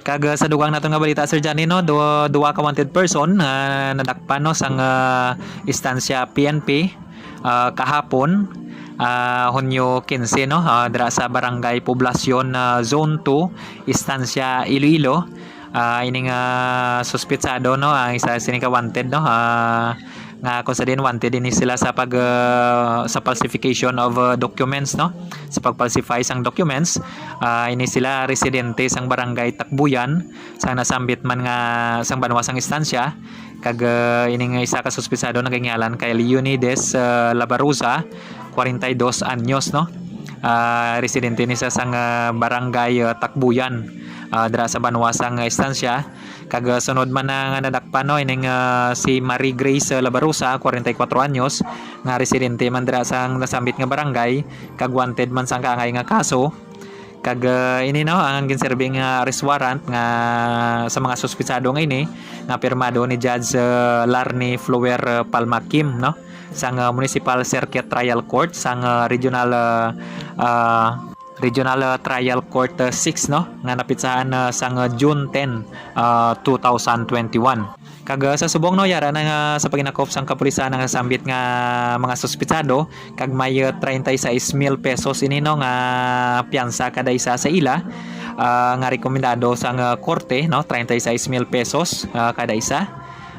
Kag, ah, sa dugang naton nga balita, Sir Johnny, no, du-, duha ka wanted person, ah, nadakpan, no, sang, ah, Estancia P N P, ah, kahapon, ah, Hunyo quince, no, ah, dira sa Barangay Poblacion, ah, Zone two, Estancia, Iloilo. Ah, ining, ah, suspitsado, no, ang isa sini ka wanted, no, ah, nga kung sa diin wanted ini sila sa pag, ah, sa falsification of, ah, documents, no, sa pag-falsify sang documents. Ah, ini sila residente sang Barangay Takbuyan, sang nasambit man nga sang banwa sang Estancia. Kag, ah, ini nga isa ka suspitsado nagingalan kay Leonides, ah, Labaruza, kwarenta y dos anyos, no? Ah, residente ni sa sang, ah, barangay, ah, Takbuyan, ah, dira sa banwa sang Estancia. Kag, ah, sunod man na nga nadakpan, no, ining, ah, si Marie Grace, ah, Labaruza, kwarenta y kwatro anyos, nga residente man dira sang nasambit nga barangay, kag wanted man sang kaangay nga kaso. Kag, ah, ini, no, ang ginserbi nga arrest warrant nga sa mga suspitsado nga ini nga pirmado ni Judge, ah, Larny Flower, ah, Palma Kim, no, sang, ah, Municipal Circuit Trial Court sang, ah, Regional, ah, ah, Regional, ah, Trial Court, ah, six, no, nga napitsahan, ah, sang, ah, June ten, ah, two thousand twenty-one. Kag, ah, sa subong, no, yara na nga sa paghinakop sang kapulisan ang nasambit nga mga suspitsado, kag may, ah, treinta y seis mil pesos ini, no, nga piyansa kada isa sa ila, ah, nga rekomendado sang, ah, korte, no, treinta y seis mil pesos, ah, kada isa,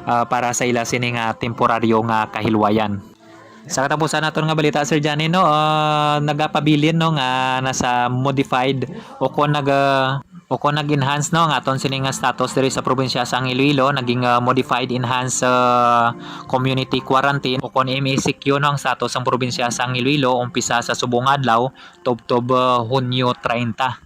ah, para sa ila sini nga temporaryo nga kahilwayan. Sa katapusan naton nga balita, Sir Johnny, no, ah, nagapabilin, no, nga nasa modified o kon nag, ah, o kon nag-enhance, no, ang aton sini nga status diri sa probinsya sang Iloilo, naging, ah, modified enhanced, ah, community quarantine o kon M E C Q, no, ang status sang probinsya sang Iloilo umpisa sa subong nga adlaw, tubtob, ah, Hunyo treinta.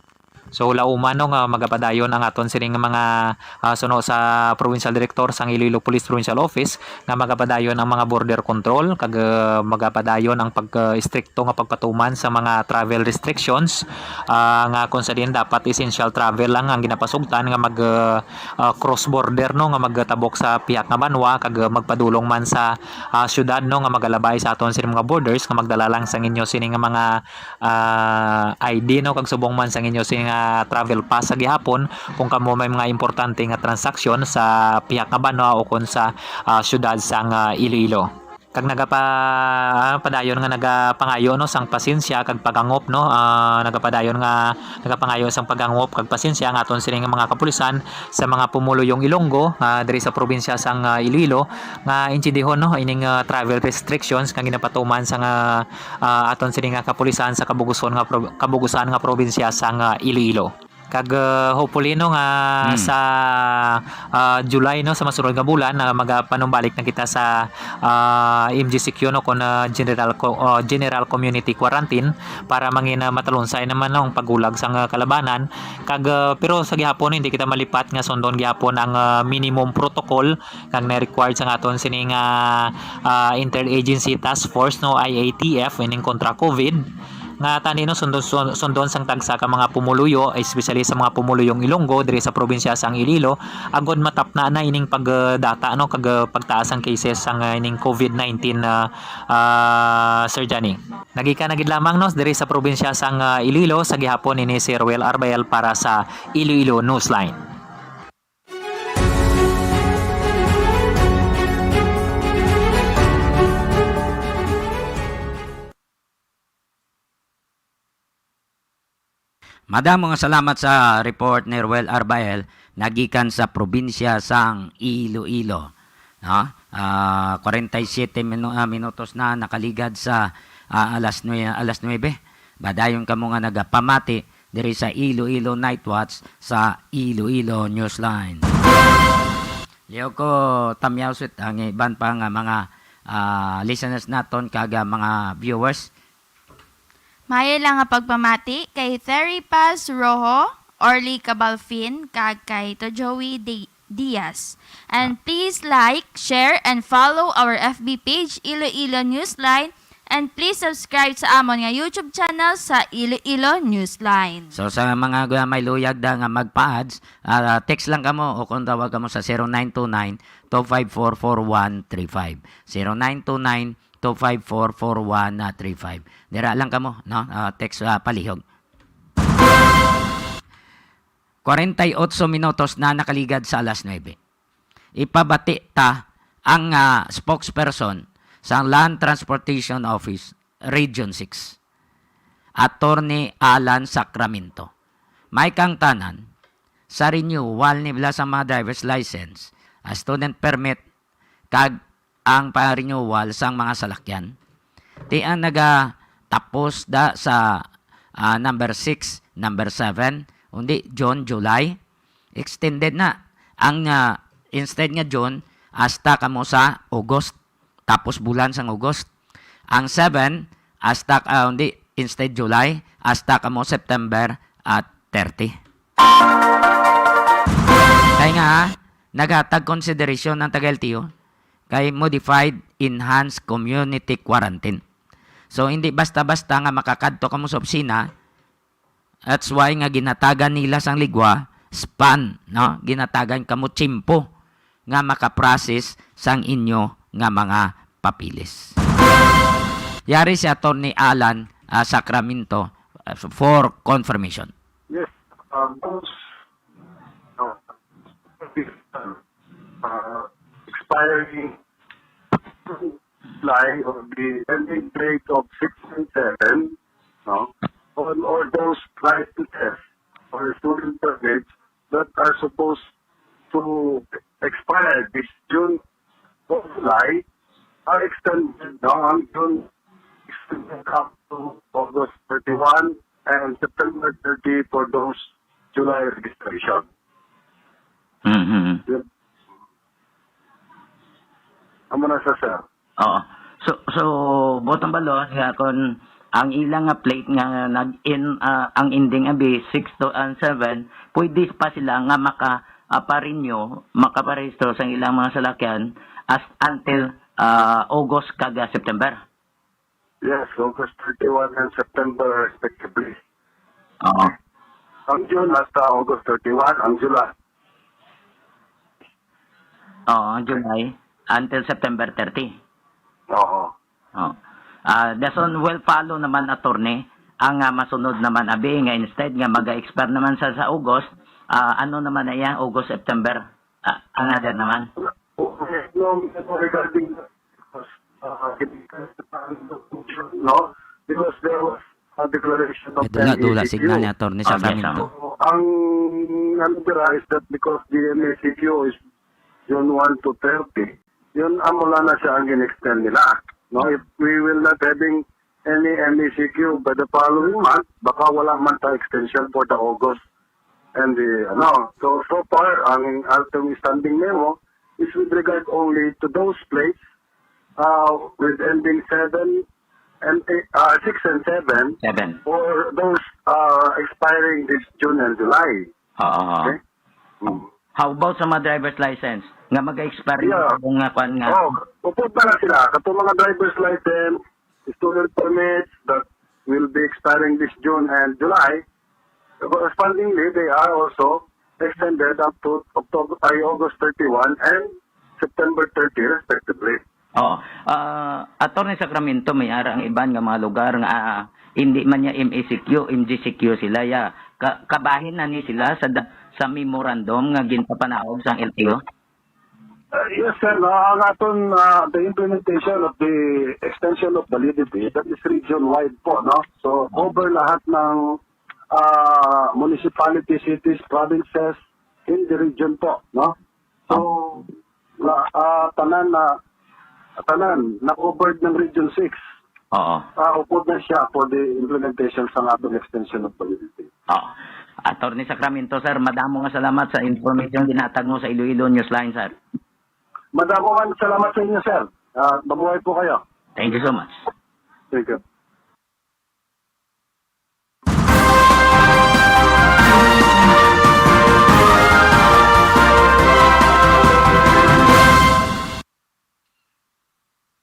So, lauman, no, nga magapadayon ang aton sining mga, ah, suno sa provincial director sang Iloilo Police Provincial Office nga magapadayon ang mga border control kag, ah, magapadayon ang pag, ah, istrikto nga pagpatuman sa mga travel restrictions, ah, nga kung sa diin dapat essential travel lang ang ginapasugtan nga mag, ah, ah, cross border, no, nga magtabok sa pihak nga banwa kag, ah, magpadulong man sa, ah, syudad, no, nga magalabay sa aton sining mga borders nga magdala lang sang inyo sini nga mga ah, I D, no, kag subong man sang inyo sini nga travel pass sa gihapon kung kamo may mga importante nga transaksyon sa pihak nga banwa o kon sa, ah, syudad sang, ah, Iloilo. Kag nagapa-, ah, padayon nga nagapangayo, no, sang pasensya kag pagangop, no, ah, nagapadayon nga, nagapangayo sang pagangop kag pasensya ang aton sini nga mga kapulisan sa mga pumuluyong Ilonggo, ah, diri sa probinsya sang, ah, Iloilo nga intindihon, no, ining, ah, travel restrictions nga ginapatuman sang, ah, ah, aton sini nga kapulisan sa kabuguson nga pro-, kabugusan nga probinsya sang, ah, Iloilo. Kag, ah, hopefully, no, nga Hmm. sa, ah, July, no, sa masunod nga bulan, ah, magapanumbalik na kita sa, ah, M G C Q, no, kon, ah, general co-, ah, general community quarantine para mangin, ah, matalunsay naman, no, ang paghulag sang, ah, kalabanan. Kag, ah, pero sa gihapon, hindi kita malipat nga sundon gihapon ang, ah, minimum protocol nga na-required sa aton sini nga, ah, interagency task force, no, I A T F, ining kontra COVID. Nga tani, no, sundon, sun-, sundon sang tagsa ka mga pumuluyo, especially sa mga pumuluyong Ilonggo diri sa probinsya sang Iloilo, agod matapna na ining pagdata, no, kag, ah, pagtaas sang cases sang, ah, ining COVID nineteen, ah, ah, Sir Johnny. Nagikan na gid lamang, no, diri sa probinsya sang, ah, Iloilo, sa gihapon ini si Roel Arbel para sa Iloilo Newsline. Madamo nga salamat sa report ni Roel Arbael, nagikan sa probinsya sang Iloilo. No? Ah, kwarenta y siyete minu-, ah, minutos na nakaligad sa, ah, alas nue-, alas nuebe. Padayon kamo nga nagapamati diri sa Iloilo Night Watch sa Iloilo Newsline. Liog ko tamyaw sut ang iban pa nga mga, ah, listeners naton kag, ah, mga viewers. Maayo lang nga pagpamati kay Terry Paz Rojo, Orly Cabalfin, kag kay to Joey Di-, Diaz. And please like, share, and follow our F B page, Iloilo Newsline, and please subscribe sa amon nga YouTube channel sa Iloilo Newsline. So, sa mga gu-, may luyag da nga magpa-ads, ah, text lang kamo o kung tawag kamo sa zero nine two nine, two five four, four one three five. Zero nine two nine, two five four, four one three five. Dira lang kamo, no? Ah, text, ah, palihog. Kwarenta y otso minutos na nakaligad sa alas nuebe. Ipabati ta ang, ah, spokesperson sa Land Transportation Office, Region six, Attorney Alan Sacramento. May kang tanan sa renewal ni bala sa mga driver's license, ah, student permit, kag ang pa-renewal sang mga salakyan. Ti ang nagatapos da sa, ah, number six, number seven, undi June, July, extended na. Ang, ah, instead nga June, hasta kamo sa August, tapos bulan sang August. Ang seven, hasta, ah, undi, instead July, hasta kamo September at thirty. Kay nga, naghatag konsiderasyon ang taga-L T O kay modified enhanced community quarantine. So, hindi basta-basta nga makakadto kamo sa opisina. That's why nga ginatagan nila sang ligwa, span, no? Ginatagan kamo tiyempo nga makaprocess sang inyo nga mga papeles. Yari si Attorney Alan, ah, Sacramento, ah, for confirmation. Yes, um, those, uh, uh, expiring line of the ending date of six and seven, no? All, all those licenses or student permits that are supposed to expire this June or July are extended, no? Ang June extended up to August thirty-one and September thirty for those July registration. Mm-hmm. Yun. Amo na sa, sir. Oo. So, so, buot ang balon nga kung ang ilang nga plate nga nag-in, ah, ang ending abi six to and seven, pwede pa sila nga maka, ah, pa-renew, makaparehistro sa ilang mga salakyan as until, ah, August kag, ah, September. Yes, August thirty-one and September respectively. Oo. Ang June hasta August thirty-one, ang July. Oo, ang July until September thirty. Oo. Oh. Ah, dason will follow naman, attorney, ang, ah, masunod naman abi nga instead nga maga-expire naman sa, sa August, ah, ano naman na iya, August, September, ah, another naman. Okay, no, regarding, uh, no, because there was a declaration of May dula-dula M A C Q. Signal ni Attorney Okay, Sacramento. So, ang ano dira is that because the M A C Q is June one to thirty, yun, amo lang na siya ang in-extend nila. No, if we will not having any M A C Q by the following month, baka wala man ta extension for the August and the, ano. So, so far, ang atong standing memo is with regard only to those plates, uh, with ending seven and eight, uh, six and seven, Seven. Or those, uh, expiring this June and July. Oo. Okay? Mm. How about sa mga driver's license nga mag-expire Yeah. yung nga kwan nga? Oh, upod na na sila. Katong mga driver's license, student permits that will be expiring this June and July. Correspondingly, they are also extended up to October, ay, August thirty-one and September thirty, respectively. Oo. Ah, Attorney Sacramento, may ara ang iban nga mga lugar nga, ah, hindi man niya M E C Q, M G C Q sila, ya. Ka-, kabahin na ni sila sa da-, sa memorandum nga ginpapanahog sang L T O? Uh, yes, sir. No? Ang aton, uh, the implementation of the extension of validity, that is region-wide po, no? So, cover lahat ng, uh, municipality, cities, provinces in the region po, no? So, la-, uh, tanan na, tanan na covered ng Region six. Oo. Ah, upod na siya for the implementation sa atong extension of validity. Oo. Attorney Sacramento, sir, madamo nga salamat sa information ginatag mo sa Iloilo Newsline, sir. Madamo man salamat sa inyo, sir. Ah, mabuhay po kayo. Thank you so much. Thank you.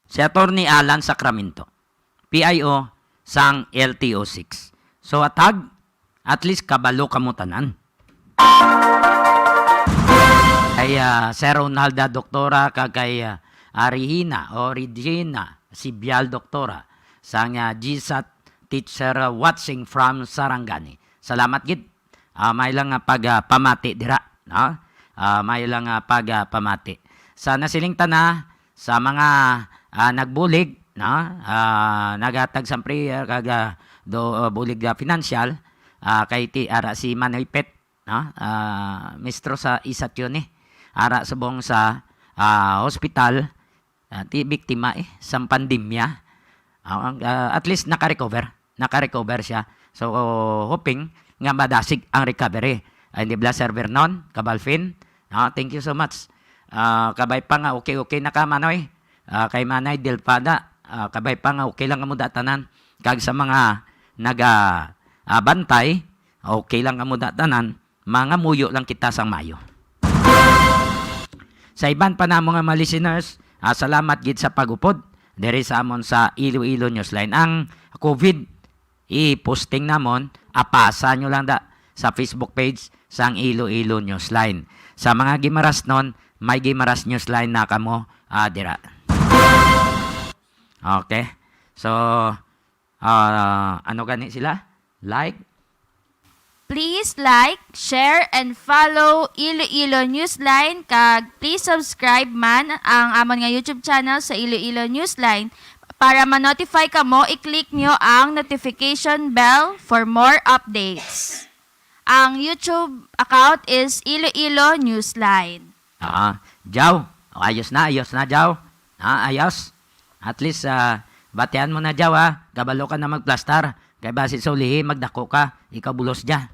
Si Attorney Alan Sacramento, P I O sang L T O six. So, atag, at least kabalo kamo tanan. Kay, ah, Sir Ronalda Doktora, kag kay, ah, ah, Regina o Regina Sibyal Doktora, sang, ah, GSAT teacher, ah, watching from Sarangani. Salamat gid. Ah, may lang nga pag, ah, pamati dira, no? Ah, may lang nga pag, ah, pamati. Sa nasiling tana, sa mga, ah, nagbulig, no? Ah, naghatag sang prayer kag, ah, do, ah, bulig, ah, financial, ah, kay ti, ara si Manoy Pet, no? Ah, mistro sa Isat yun eh. Ara subong sa, ah, hospital, ah, ti biktima eh, sang pandemya. Ah, ang, ah, at least naka-recover. Naka-recover siya. So, hoping nga madasig ang recovery. Ay, di ba, Sir Vernon Cabalfin? Ah, thank you so much. Ah, kabay pa nga, okay, okay na ka, Manoy. Ah, kay Manay Delfada, ah, kabay pa nga, okay lang kamo da tanan. Kag sa mga naga, ah, bantay, okay lang kamo da tanan. Mangamuyo lang kita sang mayo. Sa iban pa namo nga mga listeners, ah, salamat gid sa pag-upod diri sa amon sa Iloilo Newsline. Ang COVID, i-posting namon, apasa nyo lang da sa Facebook page sang Iloilo Newsline. Sa mga Guimarasnon, may Guimaras Newsline na kamo, ah, dira. Okay. So, ah, ano gani sila? Like? Please like, share, and follow Iloilo Newsline, kag please subscribe man ang amon nga YouTube channel sa Iloilo Newsline. Para ma-notify kamo, i-click nyo ang notification bell for more updates. Ang YouTube account is Iloilo Newsline. Ah, Jaw. O, ayos na, ayos na, Jaw. Ah, ayos. At least, ah, batian mo na, Jaw, ha? Kabalo ka na magplastar. Kay basi sa ulihi, magdako ka. Ikaw bulos dya.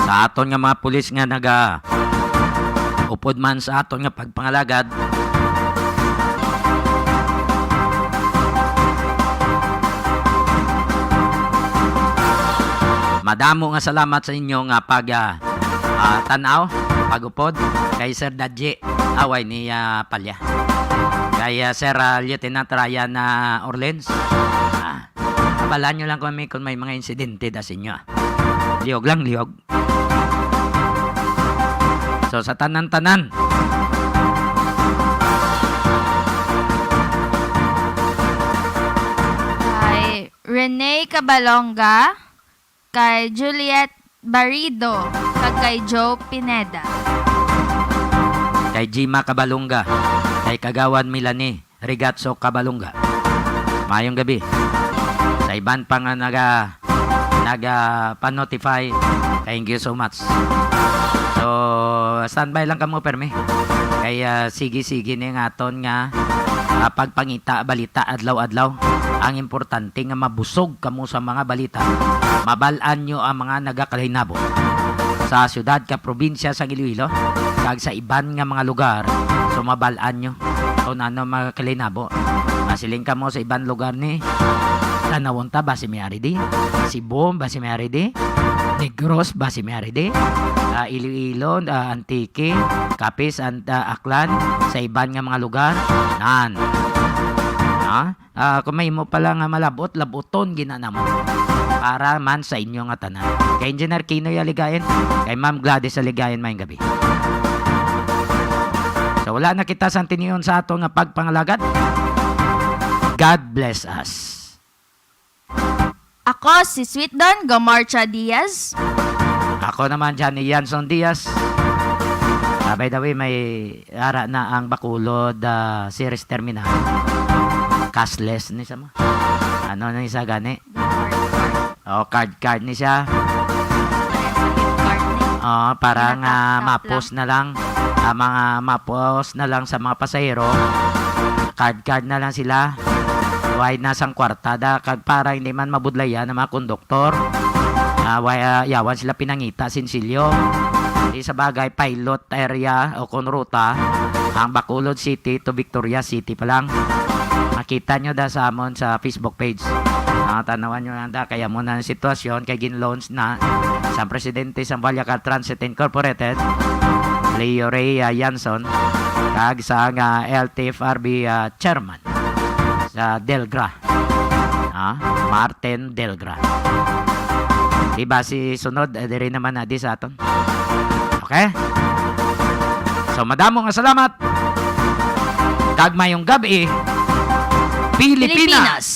Sa aton nga mga pulis nga naga-upod man sa aton nga pagpangalagad, madamo nga salamat sa inyo nga pag, ah, ah, tan-aw, pag-upod kay Sir Dadji, away ni, ah, Palya. Kay, ah, Sir, ah, Lieutenant Ryan, ah, Orleans. Ah, abalan nyo lang kami kung may mga insidente da sa inyo, ah. Lihog lang, lihog. So, sa tanan-tanan. Kay Rene Cabalonga, kay Juliet Barido, kag kay Joe Pineda. Kay Jima Cabalonga, kay Kagawan Milani Rigatso Cabalonga. Mayong gabi. Sa iban pa nga naga-, naga-pa-notify, thank you so much. So, standby lang kamo, permi. Kay, ah, sige-sige ni nga aton nga, ah, pagpangita balita adlaw-adlaw. Ang importante nga mabusog kamo sa mga balita. Mabal-an nyo ang mga nagakalinabo sa syudad ka probinsya sa Iloilo kag sa iban nga mga lugar. So, mabal-an nyo kung ano mga kalinabo. Masiling kamo sa iban lugar ni Tanawon ta, basi may ari di. Cebu, basi may ari di. Negros, basi may ari di. Ah, Iloilo, ah, Antique, Capiz, and, ah, Aklan, sa iban nga mga lugar, nan. Ha? Ah, kung may mo pala nga malabot, labuton gina namo. Para man sa inyo nga tanan. Kay Engineer Kinoy Aligayan, kay Ma'am Gladys Aligayan, maayong gabi. So, wala na kita sa tinion sa ato nga pagpangalagad. God bless us. Ako si Sweet Don Gomarcha Diaz. Ako naman, Johnny Yanson Diaz. Ah, by the way, may ara na ang Bacolod, ah, series terminal. Cashless ni sa mo. Ano na isa gani? Oh, card, card ni siya. Oh, para nga mapos na lang. Ah, mga mapos na lang sa mga pasahero. Card, card na lang sila. Way na sang kwarta da, kag para hindi man mabudlayan ang mga konduktor. Ah, way, ah, yawan sila pinangita, sinsilyo. Di sa bagay, pilot area o kon ruta, ang Bacolod City to Victoria City pa lang. Makita nyo da sa amon sa Facebook page. Ah, tanawan nyo lang da, kaya mo na ang sitwasyon kay gin-launch na sa presidente sa Vallecar Transit Incorporated, Leo Ray, ah, Yanson, kag sa nga L T F R B, ah, chairman sa Delgra. Ah, Martin Delgra. Di ba si sunod, eh, diri naman na di sa aton. Okay? So, madamo nga salamat. Kag mayong gabi, Pilipinas. Pilipinas.